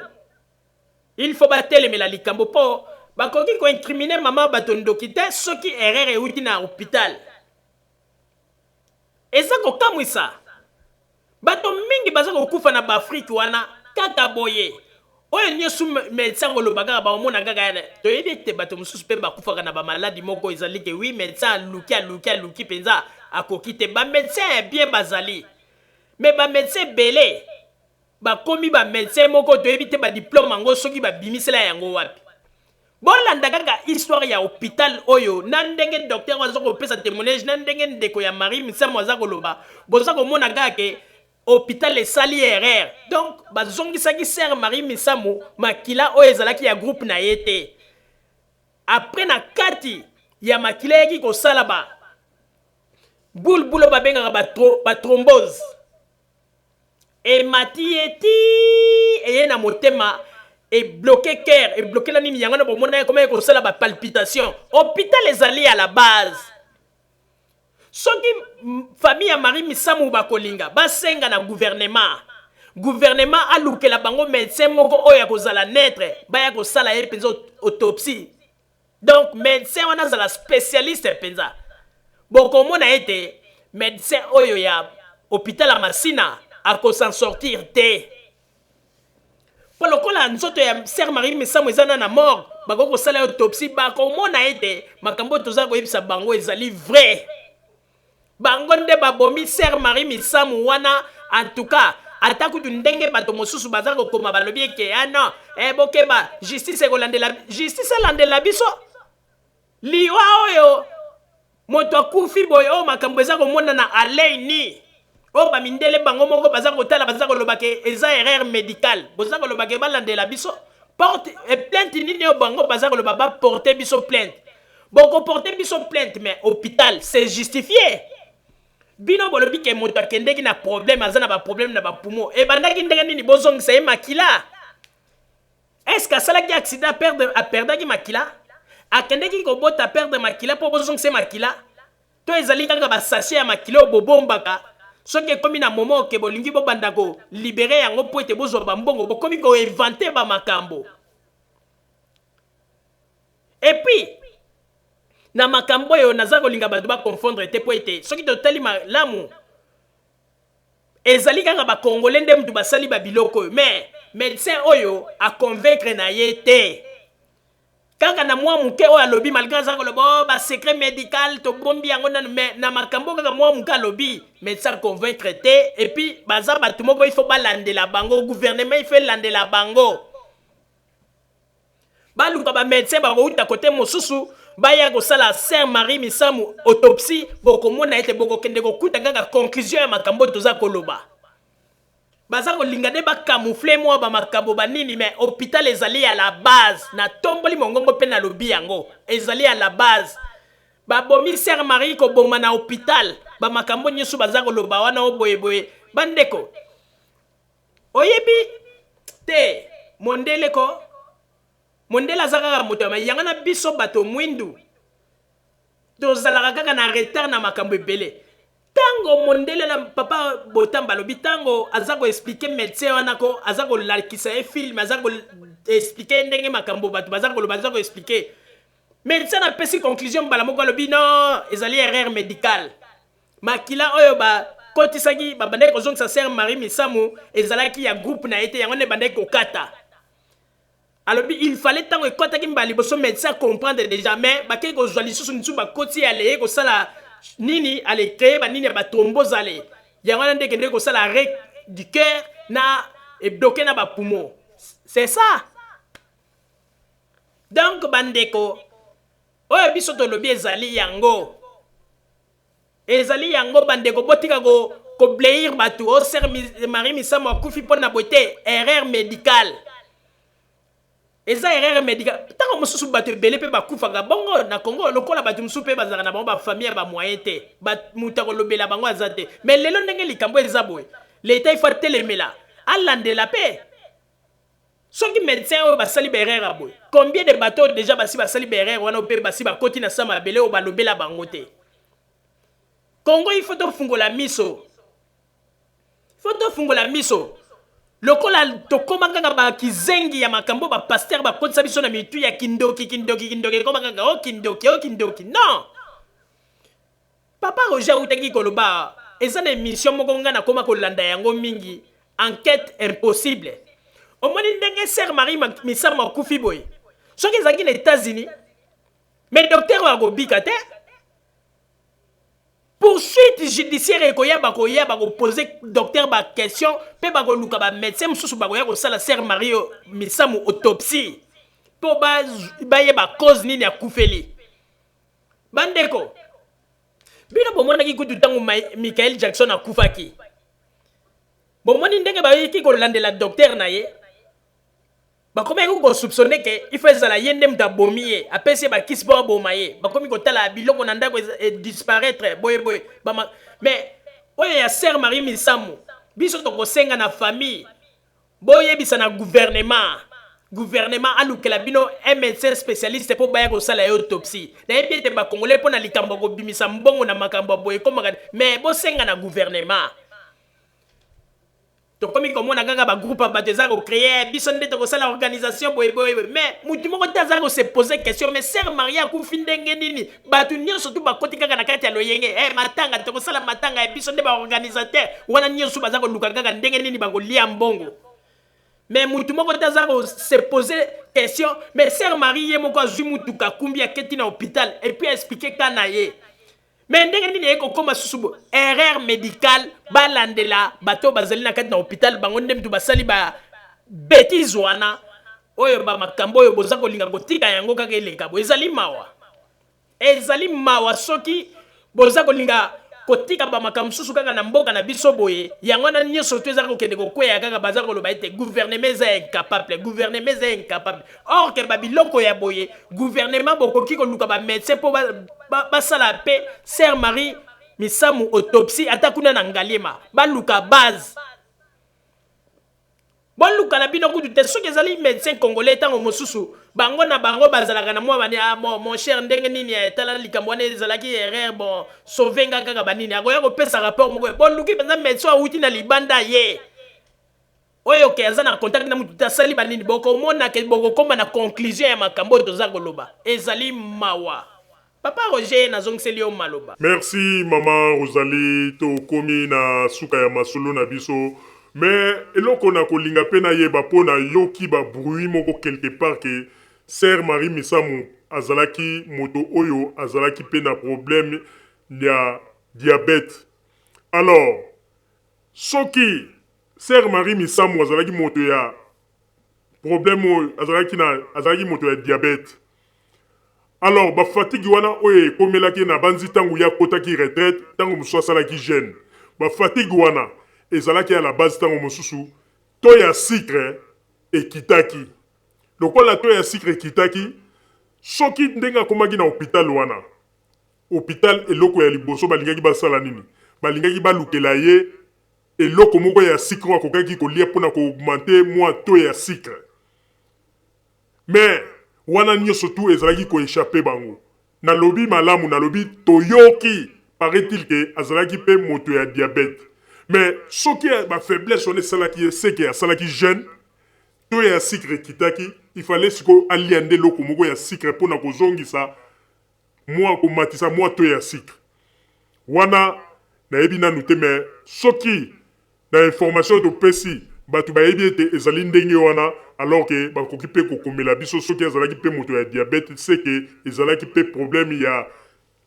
il faut batelemela likambo mpo bakoki koincrimine mama bato ndoki te soki erreur euti na hôpital. Eza kokamwisa, bato mingi baza kokufa na baafrike wana kaka boye, oyo nyonso médecin akoloba kaka baomona kaka yana. Toyebi ete bato mosusu mpe bakufaka na bamaladi moko ezali ke wi médecin aluki aluki aluki mpenza akoki te. Bamédecin ya bien bazali, mais bamédecin ebele. Bakomi ba medecin moko toyebi te ba diplome yango soki babimisela yango wapi. Bolanda kaka histoire ya hopital oyo na ndenge docteur oyo aza kopesa temoignage na ndenge ndeko ya Marie Misamu aza koloba, boza komona kaka ke hopital esali erreur. Donc bazongisaki sœur Marie Misamu makila oyo ezalaki ya groupe na ye te. Après na kati ya makila eyaki kosala ba boule boule oyo babengaka ba thrombose. Emati ye ti eye na motema ebloke cœur ebloke na nini yango na bomona ye komaki kosala ba palpitation. Hôpital ezali à la base. Soki famille ya Marie Misamu bakolinga basenga na gouvernement, gouvernement alukela bango médecin moko oyo akozala neutre, baya kosala ye mpenza autopsie. Donc médecin wana azala spécialiste mpenza. Bokomona ete médecin oyo ya hôpital ya Masina ako s'en sortir te. Mpo lokola nzoto ya sœur Marie Misamu eza na na morgue, bakoki kosala ye autopsie, bakomona ete makambo oyo toza koyebisa bango ezali vrai. Bango nde babomi sœur Marie Misamu wana. En tout cas, ata kutu ndenge bato mosusu baza kokoma balobi eke ah non, eh, bokeba justice ekolandela, justice elandela biso liwa oyo moto akufi boye, oyo makambo eza komonana à l'œil nu, oyo bamindele bango moko baza kotala, baza koloba ke eza erreur médicale, boza koloba ke balandela biso porte plainte nini oyo bango baza koloba baporte biso plainte. Bokoporte biso plainte, mais hôpital c'est justifié. Bino bolobi ke moto akendeki na problème, aza na ba problème na ba poumon, ebandaki ndenge nini bozongisa ye makila? Est-ce que asalaki accident perdre, aperdaki makila? Akendeki kobota perdre makila mpo bozongisa ye makila? To ezali kaka ba sachet ya makila oyo bobombaka, soki ekomi na moment oke bolingi bobanda ko libérer yango mpo ete bozwa ba mbongo, bokomi ko inventer ba makambo. Et puis na makambo oyo naza kolinga bato ba confondre te, mpo ete soki totali malamu ezali kaka ba Congolais nde mutu basali ba biloko oyo, mais médecin oyo a convaincre na ye te kaka na mwa moke oyo alobi, malgré aza koloba oh, ba secret médical tobombi yango nanu, mais na makambo kaka mwa moke alobi, médecin convaincre te. Et puis baza bato moko il faut balandela bango, gouvernement il faut elandela bango, baluka ba médecin bakouta kote mosusu baya kosala sœur Marie Misamu autopsie. Bokomona ete bokokende kokuta kaka conclusion ya makambo toza koloba. Baza kolinga nde bacamoufle mwa bamakambo banini, mais hôpital ezali ya la base. Natomboli mongongo mpe nalobi yango, ezali ya la base. Babomi sœur Marie koboma na hôpital, bamakambo nyonso baza koloba wana o boyeboye. Bandeko, oyebi te mondele ko mondele aza kaka moto ya mayanga na biso bato mwindu tozalaka kaka na retard na makambo ebele. Ntango mondele na papa Botamba alobi, ntango aza koexpliquer médecin wana ko aza kolakisa ye film, aza koexpliquer ndenge makambo bato baza koloba, aza koexpliquer, médecin apesi conclusion mbala moko, alobi non, ezali erreur médicale, makila oyo bakotisaki babandaki kozongisa sœur Marie Misamu ezalaki ya groupe na ye te, yango nde ebandaki kokata. Alobi il fallait ntango ekɔtaki mbala liboso médecin comprendre déjà, mais bakei kozwa lisusu lisusu bakoti ale kosala nini, ale créer banini ya bathrombose, ale yango wana nde ekendeki kosala arrêt du cœur na ebloke na bapoumon. C'est ça. Donc bandeko, oyo biso tolobi ezali yango, ezali yango. Bandeko, botika kobleir bato o sœur Marie Misamu akufi mpo na boye te. Erreur médicale, eza erreur médicale. Ntango mosusu bato ebele mpe bakufaka bongo na Congo, lokola bato mosusu mpe bazalaka na bango bafamille ya bamoyen te, moto akolobela bango aza te. Mais lelo ndenge likambo eza boye, leta ifo atelemela, alandela mpe soki médecin oyo basali baerreur ya boye. Combien de bato oyo déjà basi basali baerreur wana mpe basi bakoti na sa mabele oyo balobela bango te? Congo, il faut tofungola miso, faut tofungola miso. Lokola tokóma kaka bakizengi ya makambo bapasteur bakotisa biso na mitu ya kindoki, kindoki, kindoki, ekóma kaka o kindoki, o kindoki. Non, papa Roger autaki koloba, eza na émission moko ngai nakóma kolanda yango mingi, Enquête impossible. Omoni ndenge sœur Marie Misamu akufi boye, soki ezalaki na États-Unis, mais docteur oyo akobika te. Poursuite judiciaire ekoya bakoya bakopose docteur ba question mpe bakoluka ba médecin mosusu bakoya kosala sœur Marie Misamu autopsie mpo bayeba cause nini akufeli. Bandeko, bino bomonaki kutu ntango Michael Jackson akufaki, bomoni ndenge bayaki kolandela docteur na ye. Bakomaki ko soupçonner que il faut ezala ye nde moto abomi ye, apesi ye bakisi mpo aboma ye. Bakomi kotala biloko na ndako e disparaître boye boye. Ba mais oyo ya sœur Marie Misamu, biso tokosenga na famille boyebisa na gouvernement, gouvernement alukela bino un médecin spécialiste mpo baya kosala ye autopsie. Nayebi ete ba Congolais mpo na likambo ya kobimisa mbongo na makambo ya boye ekomaka, mais bosenga na gouvernement. Tokomi komona kaka ba groupe ya bato eza ko créer, biso nde tokosala organisation boye boye, mais mutu moko te aza ko se poser question, mais sœur Marie akufi ndenge nini? Bato nyonso tu bakoti kaka na kati ya loyenge, eh, matanga tokosala matanga ya biso nde ba organisateur wana nyonso baza koluka kaka ndenge nini bakolia mbongo, mais mutu moko te aza ko se poser question. Mais sœur Marie ye moko azwi mutuka, akumbi, aketi na hôpital et puis aexpliquer ka na ye. Mais ndenge nini eye kokoma susu bo erreur médicale? Balandela bato bazali na kati na hôpital, bango nde mutu basali ba bêtise wana. Oyo ba makambo oyo boza kolinga kotika yango kaka eleka bo, ezali mawa, ezali mawa soki boza kolinga kotika ba makambo mosusu kaka na mboka na biso boye. Yango wana nyonso to eza kokende kokweya kaka, baza koloba ete gouvernement eza incapable, gouvernement eza incapable, or ke babiloko ya boye gouvernement bokoki koluka bamédecin mpo basala mpe sœur Marie Misamu autopsie ata kuna na Ngaliema. Baluka base, boluka na bino kutu te soki ezali médecin congolais. Ntango mosusu bango na bango bazalaka na mwa bani, ah bon, mon cher, ndenge nini etala likambo wana ezalaki erreur, bon, sauve nga kaka banini, akoya kopesa rapport moko. Boluki mpenza médecin awuti na libanda, ye oyo ke aza na contact na mutu te, asali banini, bokomona ke bokokóma na conclusion ya makambo oyo toza koloba. Ezali mawa. Papa Roger, nazongiseli yo maloba. Merci mama Rosalie. Tokomi na suka ya masolo na biso, mais eloko na kolinga mpe nayeba, mpo nayoki babruit moko quelque part ke sœur Marie Misamu azalaki moto oyo azalaki mpe na problème ya diabète. Alors soki sœur Marie Misamu azalaki moto ya problème oyo, azalaki moto ya diabète, alors bafatigue wana oyo ekomelaki na banzi ntango ye akotaki retraite, ntango mosusu asalaki jeûne, bafatigue wana ezalaki ya la base. Ntango mosusu taux ya sucre ekitaki. Lokola taux ya sucre ekitaki, soki ndenge akomaki na hôpital wana, hôpital eloko ya liboso balingaki basala nini? Balingaki balukela ye eloko moko ya sucre oyo akokaki kolia mpona koaugmenter mwa taux ya sucre. Mais wana nyonso tu ezalaki koéchapper bango. Nalobi malamu, nalobi toyoki, paraît-il ke azalaki mpe moto ya diabète. Mais soki bafaiblesse wana esalaki ye seke asalaki jeûne, taux ya sucre ekitaki, il fallait sikoyo alia nde eloko moko ya sucre mpona kozongisa mwa komatisa mwa taux ya sucre wana. Nayebi nanu te, mais soki na information topesi bato bayebi ete ezali ndenge wana, alors ke bakoki mpe kokomela biso. Soki azalaki mpe moto ya diabète, seke ezalaki mpe problème ya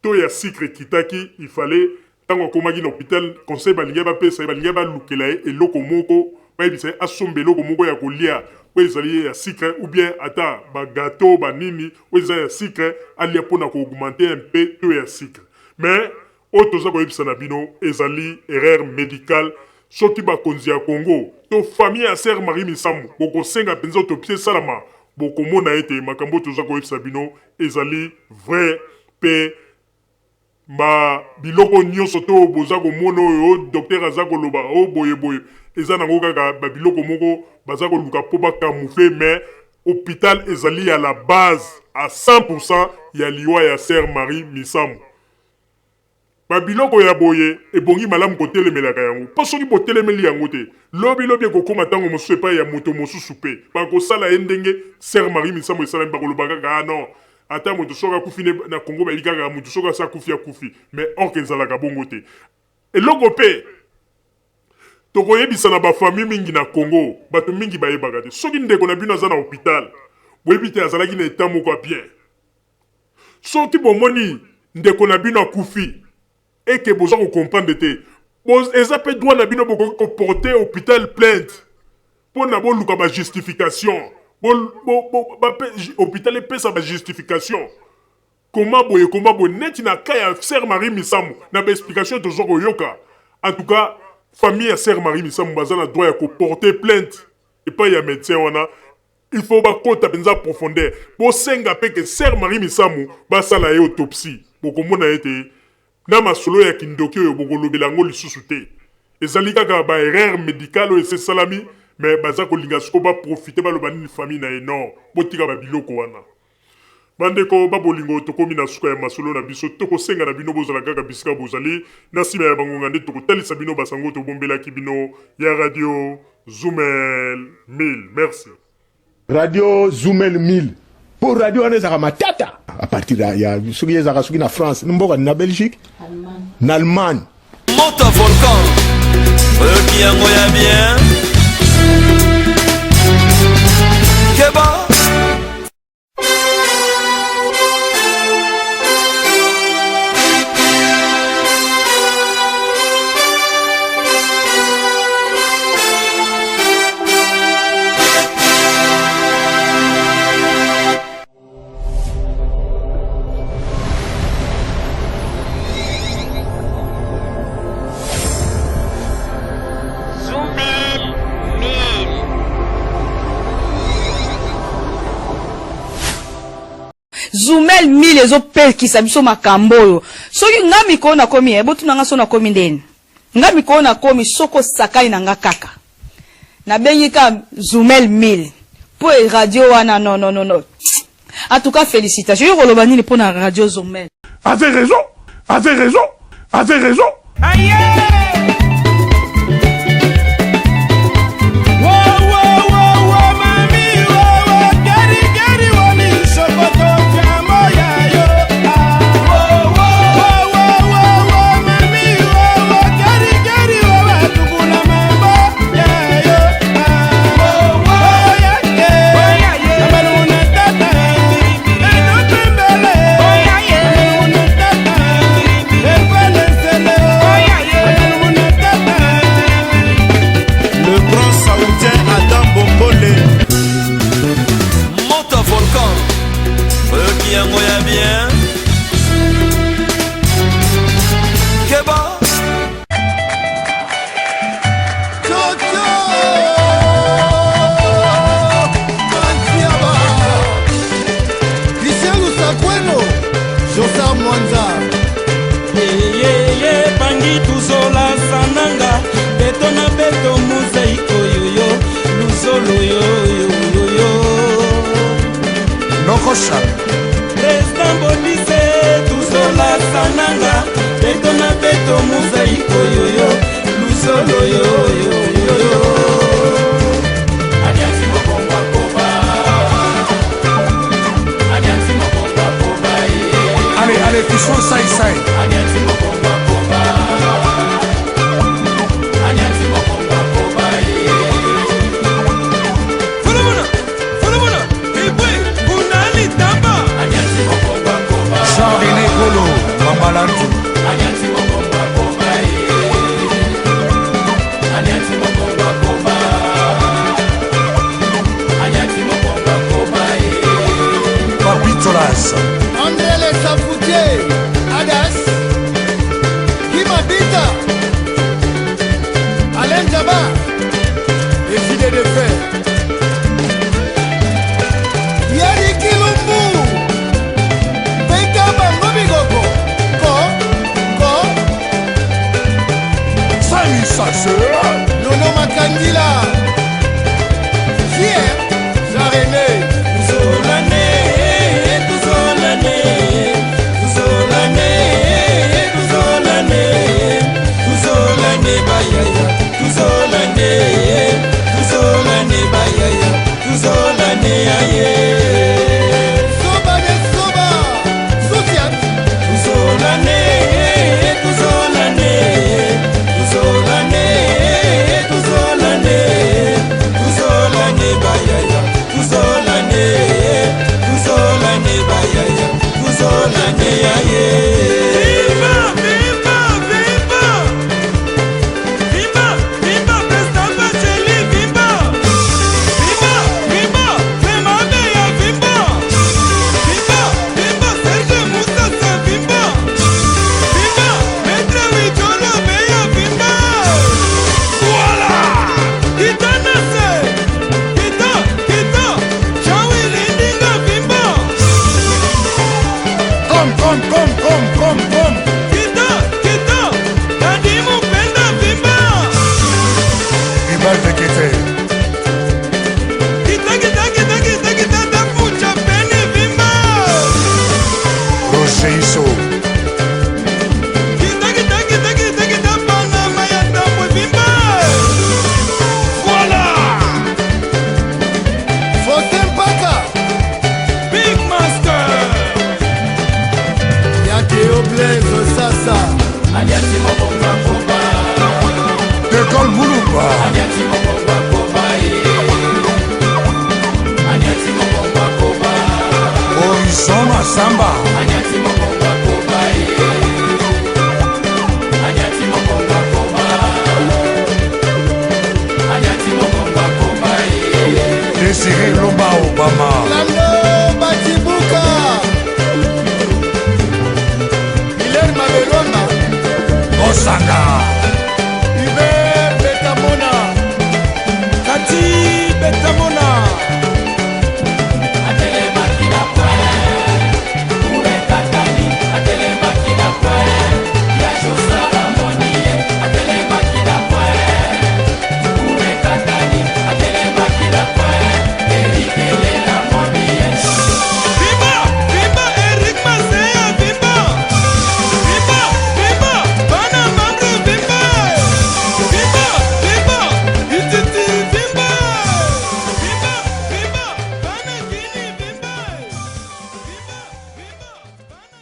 taux ya sucre ekitaki, il fallait ntango akomaki na hôpital, conseil balingi bapesa ye, balingi balukela ye eloko moko, bayebisa ye asomba eloko moko ya kolia oyo ezali ya sucre, ou bien ata bagâteau banini oyo eza ya sucre, alia mpona koaugmenter un peu taux ya sucre. Mais oyo toza koyebisa na bino ezali erreur médicale. Soki bakonzi ya Congo to famille ya sœur Marie Misamu bokosenga mpenza autopsie esalama, bokomona ete makambo oyo toza koyebisa bino ezali vrai. Mpe ba biloko nyonso to boza komona oyo docteur aza koloba oyo boyeboye, eza nango kaka babiloko moko baza koluka mpo bacamoufler, mais hôpital ezali ya la base à 100% ya liwa ya sœur Marie Misamu. Babiloko ya boye ebongi malamu kotelemelaka yango, mpo soki botelemeli yango te, lobilobi ekokóma ntango mosusu epai ya moto mosusu mpe bakosala ye ndenge sœur Marie Misamu esalami. Bakoloba kaka, ah non, ata moto soki akufi na Kongo, bayebi kaka moto soki asi akufi, akufi. Mais or ke ezalaka bongo te. Eloko mpe tokoyebisa na bafamille mingi na Congo, bato mingi bayebaka te, soki ndeko na bino aza na hôpital, boyebi te azalaki na état moko ya bien, soki bomoni ndeko na bino akufi. et que boza ko comprendre te, eza pe droit na bino bokoki ko porter hopital plainte pona boluka ba justification, hopital epesa ba justification koma boye koma boye neti na cas ya sœur Marie Misamu na ba explication toza koyoka. En tout cas famille ya sœur Marie Misamu baza na droit ya ko porter plainte epai ya medecin wana. Il faut bakota penza profondeur, bosenga pe que sœur Marie Misamu basala ye autopsie, bokomona ete na masolo ya kindoki oyo bokolobela yango lisusu te. Ezali kaka ba erreurs medicales oyo esi esalami, mais baza kolinga sikoyo ba profiter baloba nini famille na ye. Non, botika ba biloko wana. Bandeko ba bolingo, tokomi na suka ya masolo na biso. Tokosenga na bino bozala kaka bisika bozali. Na sima ya bangonga nde tokotalisa bino basango tobombelaki bino ya Radio Zumel 1000. Merci. Radio Zumel 1000 po radio wana ezalaka matata à partir ya soki ezalaka soki na France mboka na Belgique na Allemagne. Moto volcan oyoki yango ya bien keba. Zumel 1000 ezopekisa biso makambo oyo. Soki nga mikolo nakomi, eh, botuna nga so nakomi ndeni. Nga mikolo nakomi soko osakani na nga kaka. Nabengi ka Zumel 1000 po e radio wana non non non non. En tout cas félicitations. Yo koloba nini pona radio Zumel? Avait raison, avait raison, avait raison. Aïe! Le grand saoudien Adam Bombole. Moto volcan. Oyoki yango ya bien. Keba. Christian Lusakweno, Josar Mwanza. Eyeye bangi tuzola sananga beto na beto mozaiko yoyo luzolo yoyoyoyo Nokosha. President Bodise tuzola sananga beto na beto mozaiko yoyo luzolo yoyoyoyo. Allez, allez, Fiston Sai Sai. Jean-René Golo, Mambalantu. Papi Tolas. André Le Safoutier, Adas, Kimabita, Alain Djaba, les idées de fer. Yeri Kilumbu, Beka Bangobigoko, Ko, Ko, Sami Sasseur. Nono Makandila, Fier, Jean-René, Tuzolane, tuzolane, tuzolane. Blaise Sasa. Dekol Mulumba. Horizon Masamba. Désiré Lomba Obama. Lando Batibuka. Hilaire Mabelwamba. Osanga. Hubert Betamona. Kati Betamona. Vimba, vimba, Eric Masea, vimba. Vimba, vimba, bana mambre, vimba. Vimba, vimba, ititi, vimba. Vimba, vimba, bana Guinea, vimba. Vimba, vimba, bana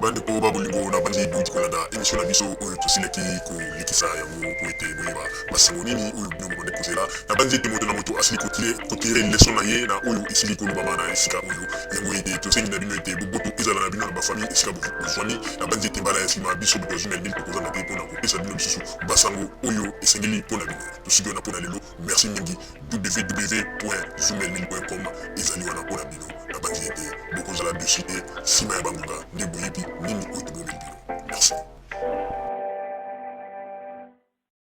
Bandeko ba bolingo, na bandi bouti kolanda émission na biso oyo tosilaki kolekisa yango po ete boyeba basango nini oyo bino bobande kozela. Na bandi ete moto na moto asili kotirer leçon na ye na oyo esili kolobama na esika oyo. Yango ete tosengi na bino ete boboto ezala na bino na bafamille esika bozwami. Na bandi ete mbala ya nsima, biso bato ya Zumel 1000 tokozanga te mpona kopesa bino lisusu basango oyo esengeli mpo na bino. Tosuki wana mpo na lelo. Merci mingi. www.zumel1000.com ezali wana mpo na bino. Na bandi ete bokozala dessus te nsima ya bangonga nde boyebi nini oyo tobombi.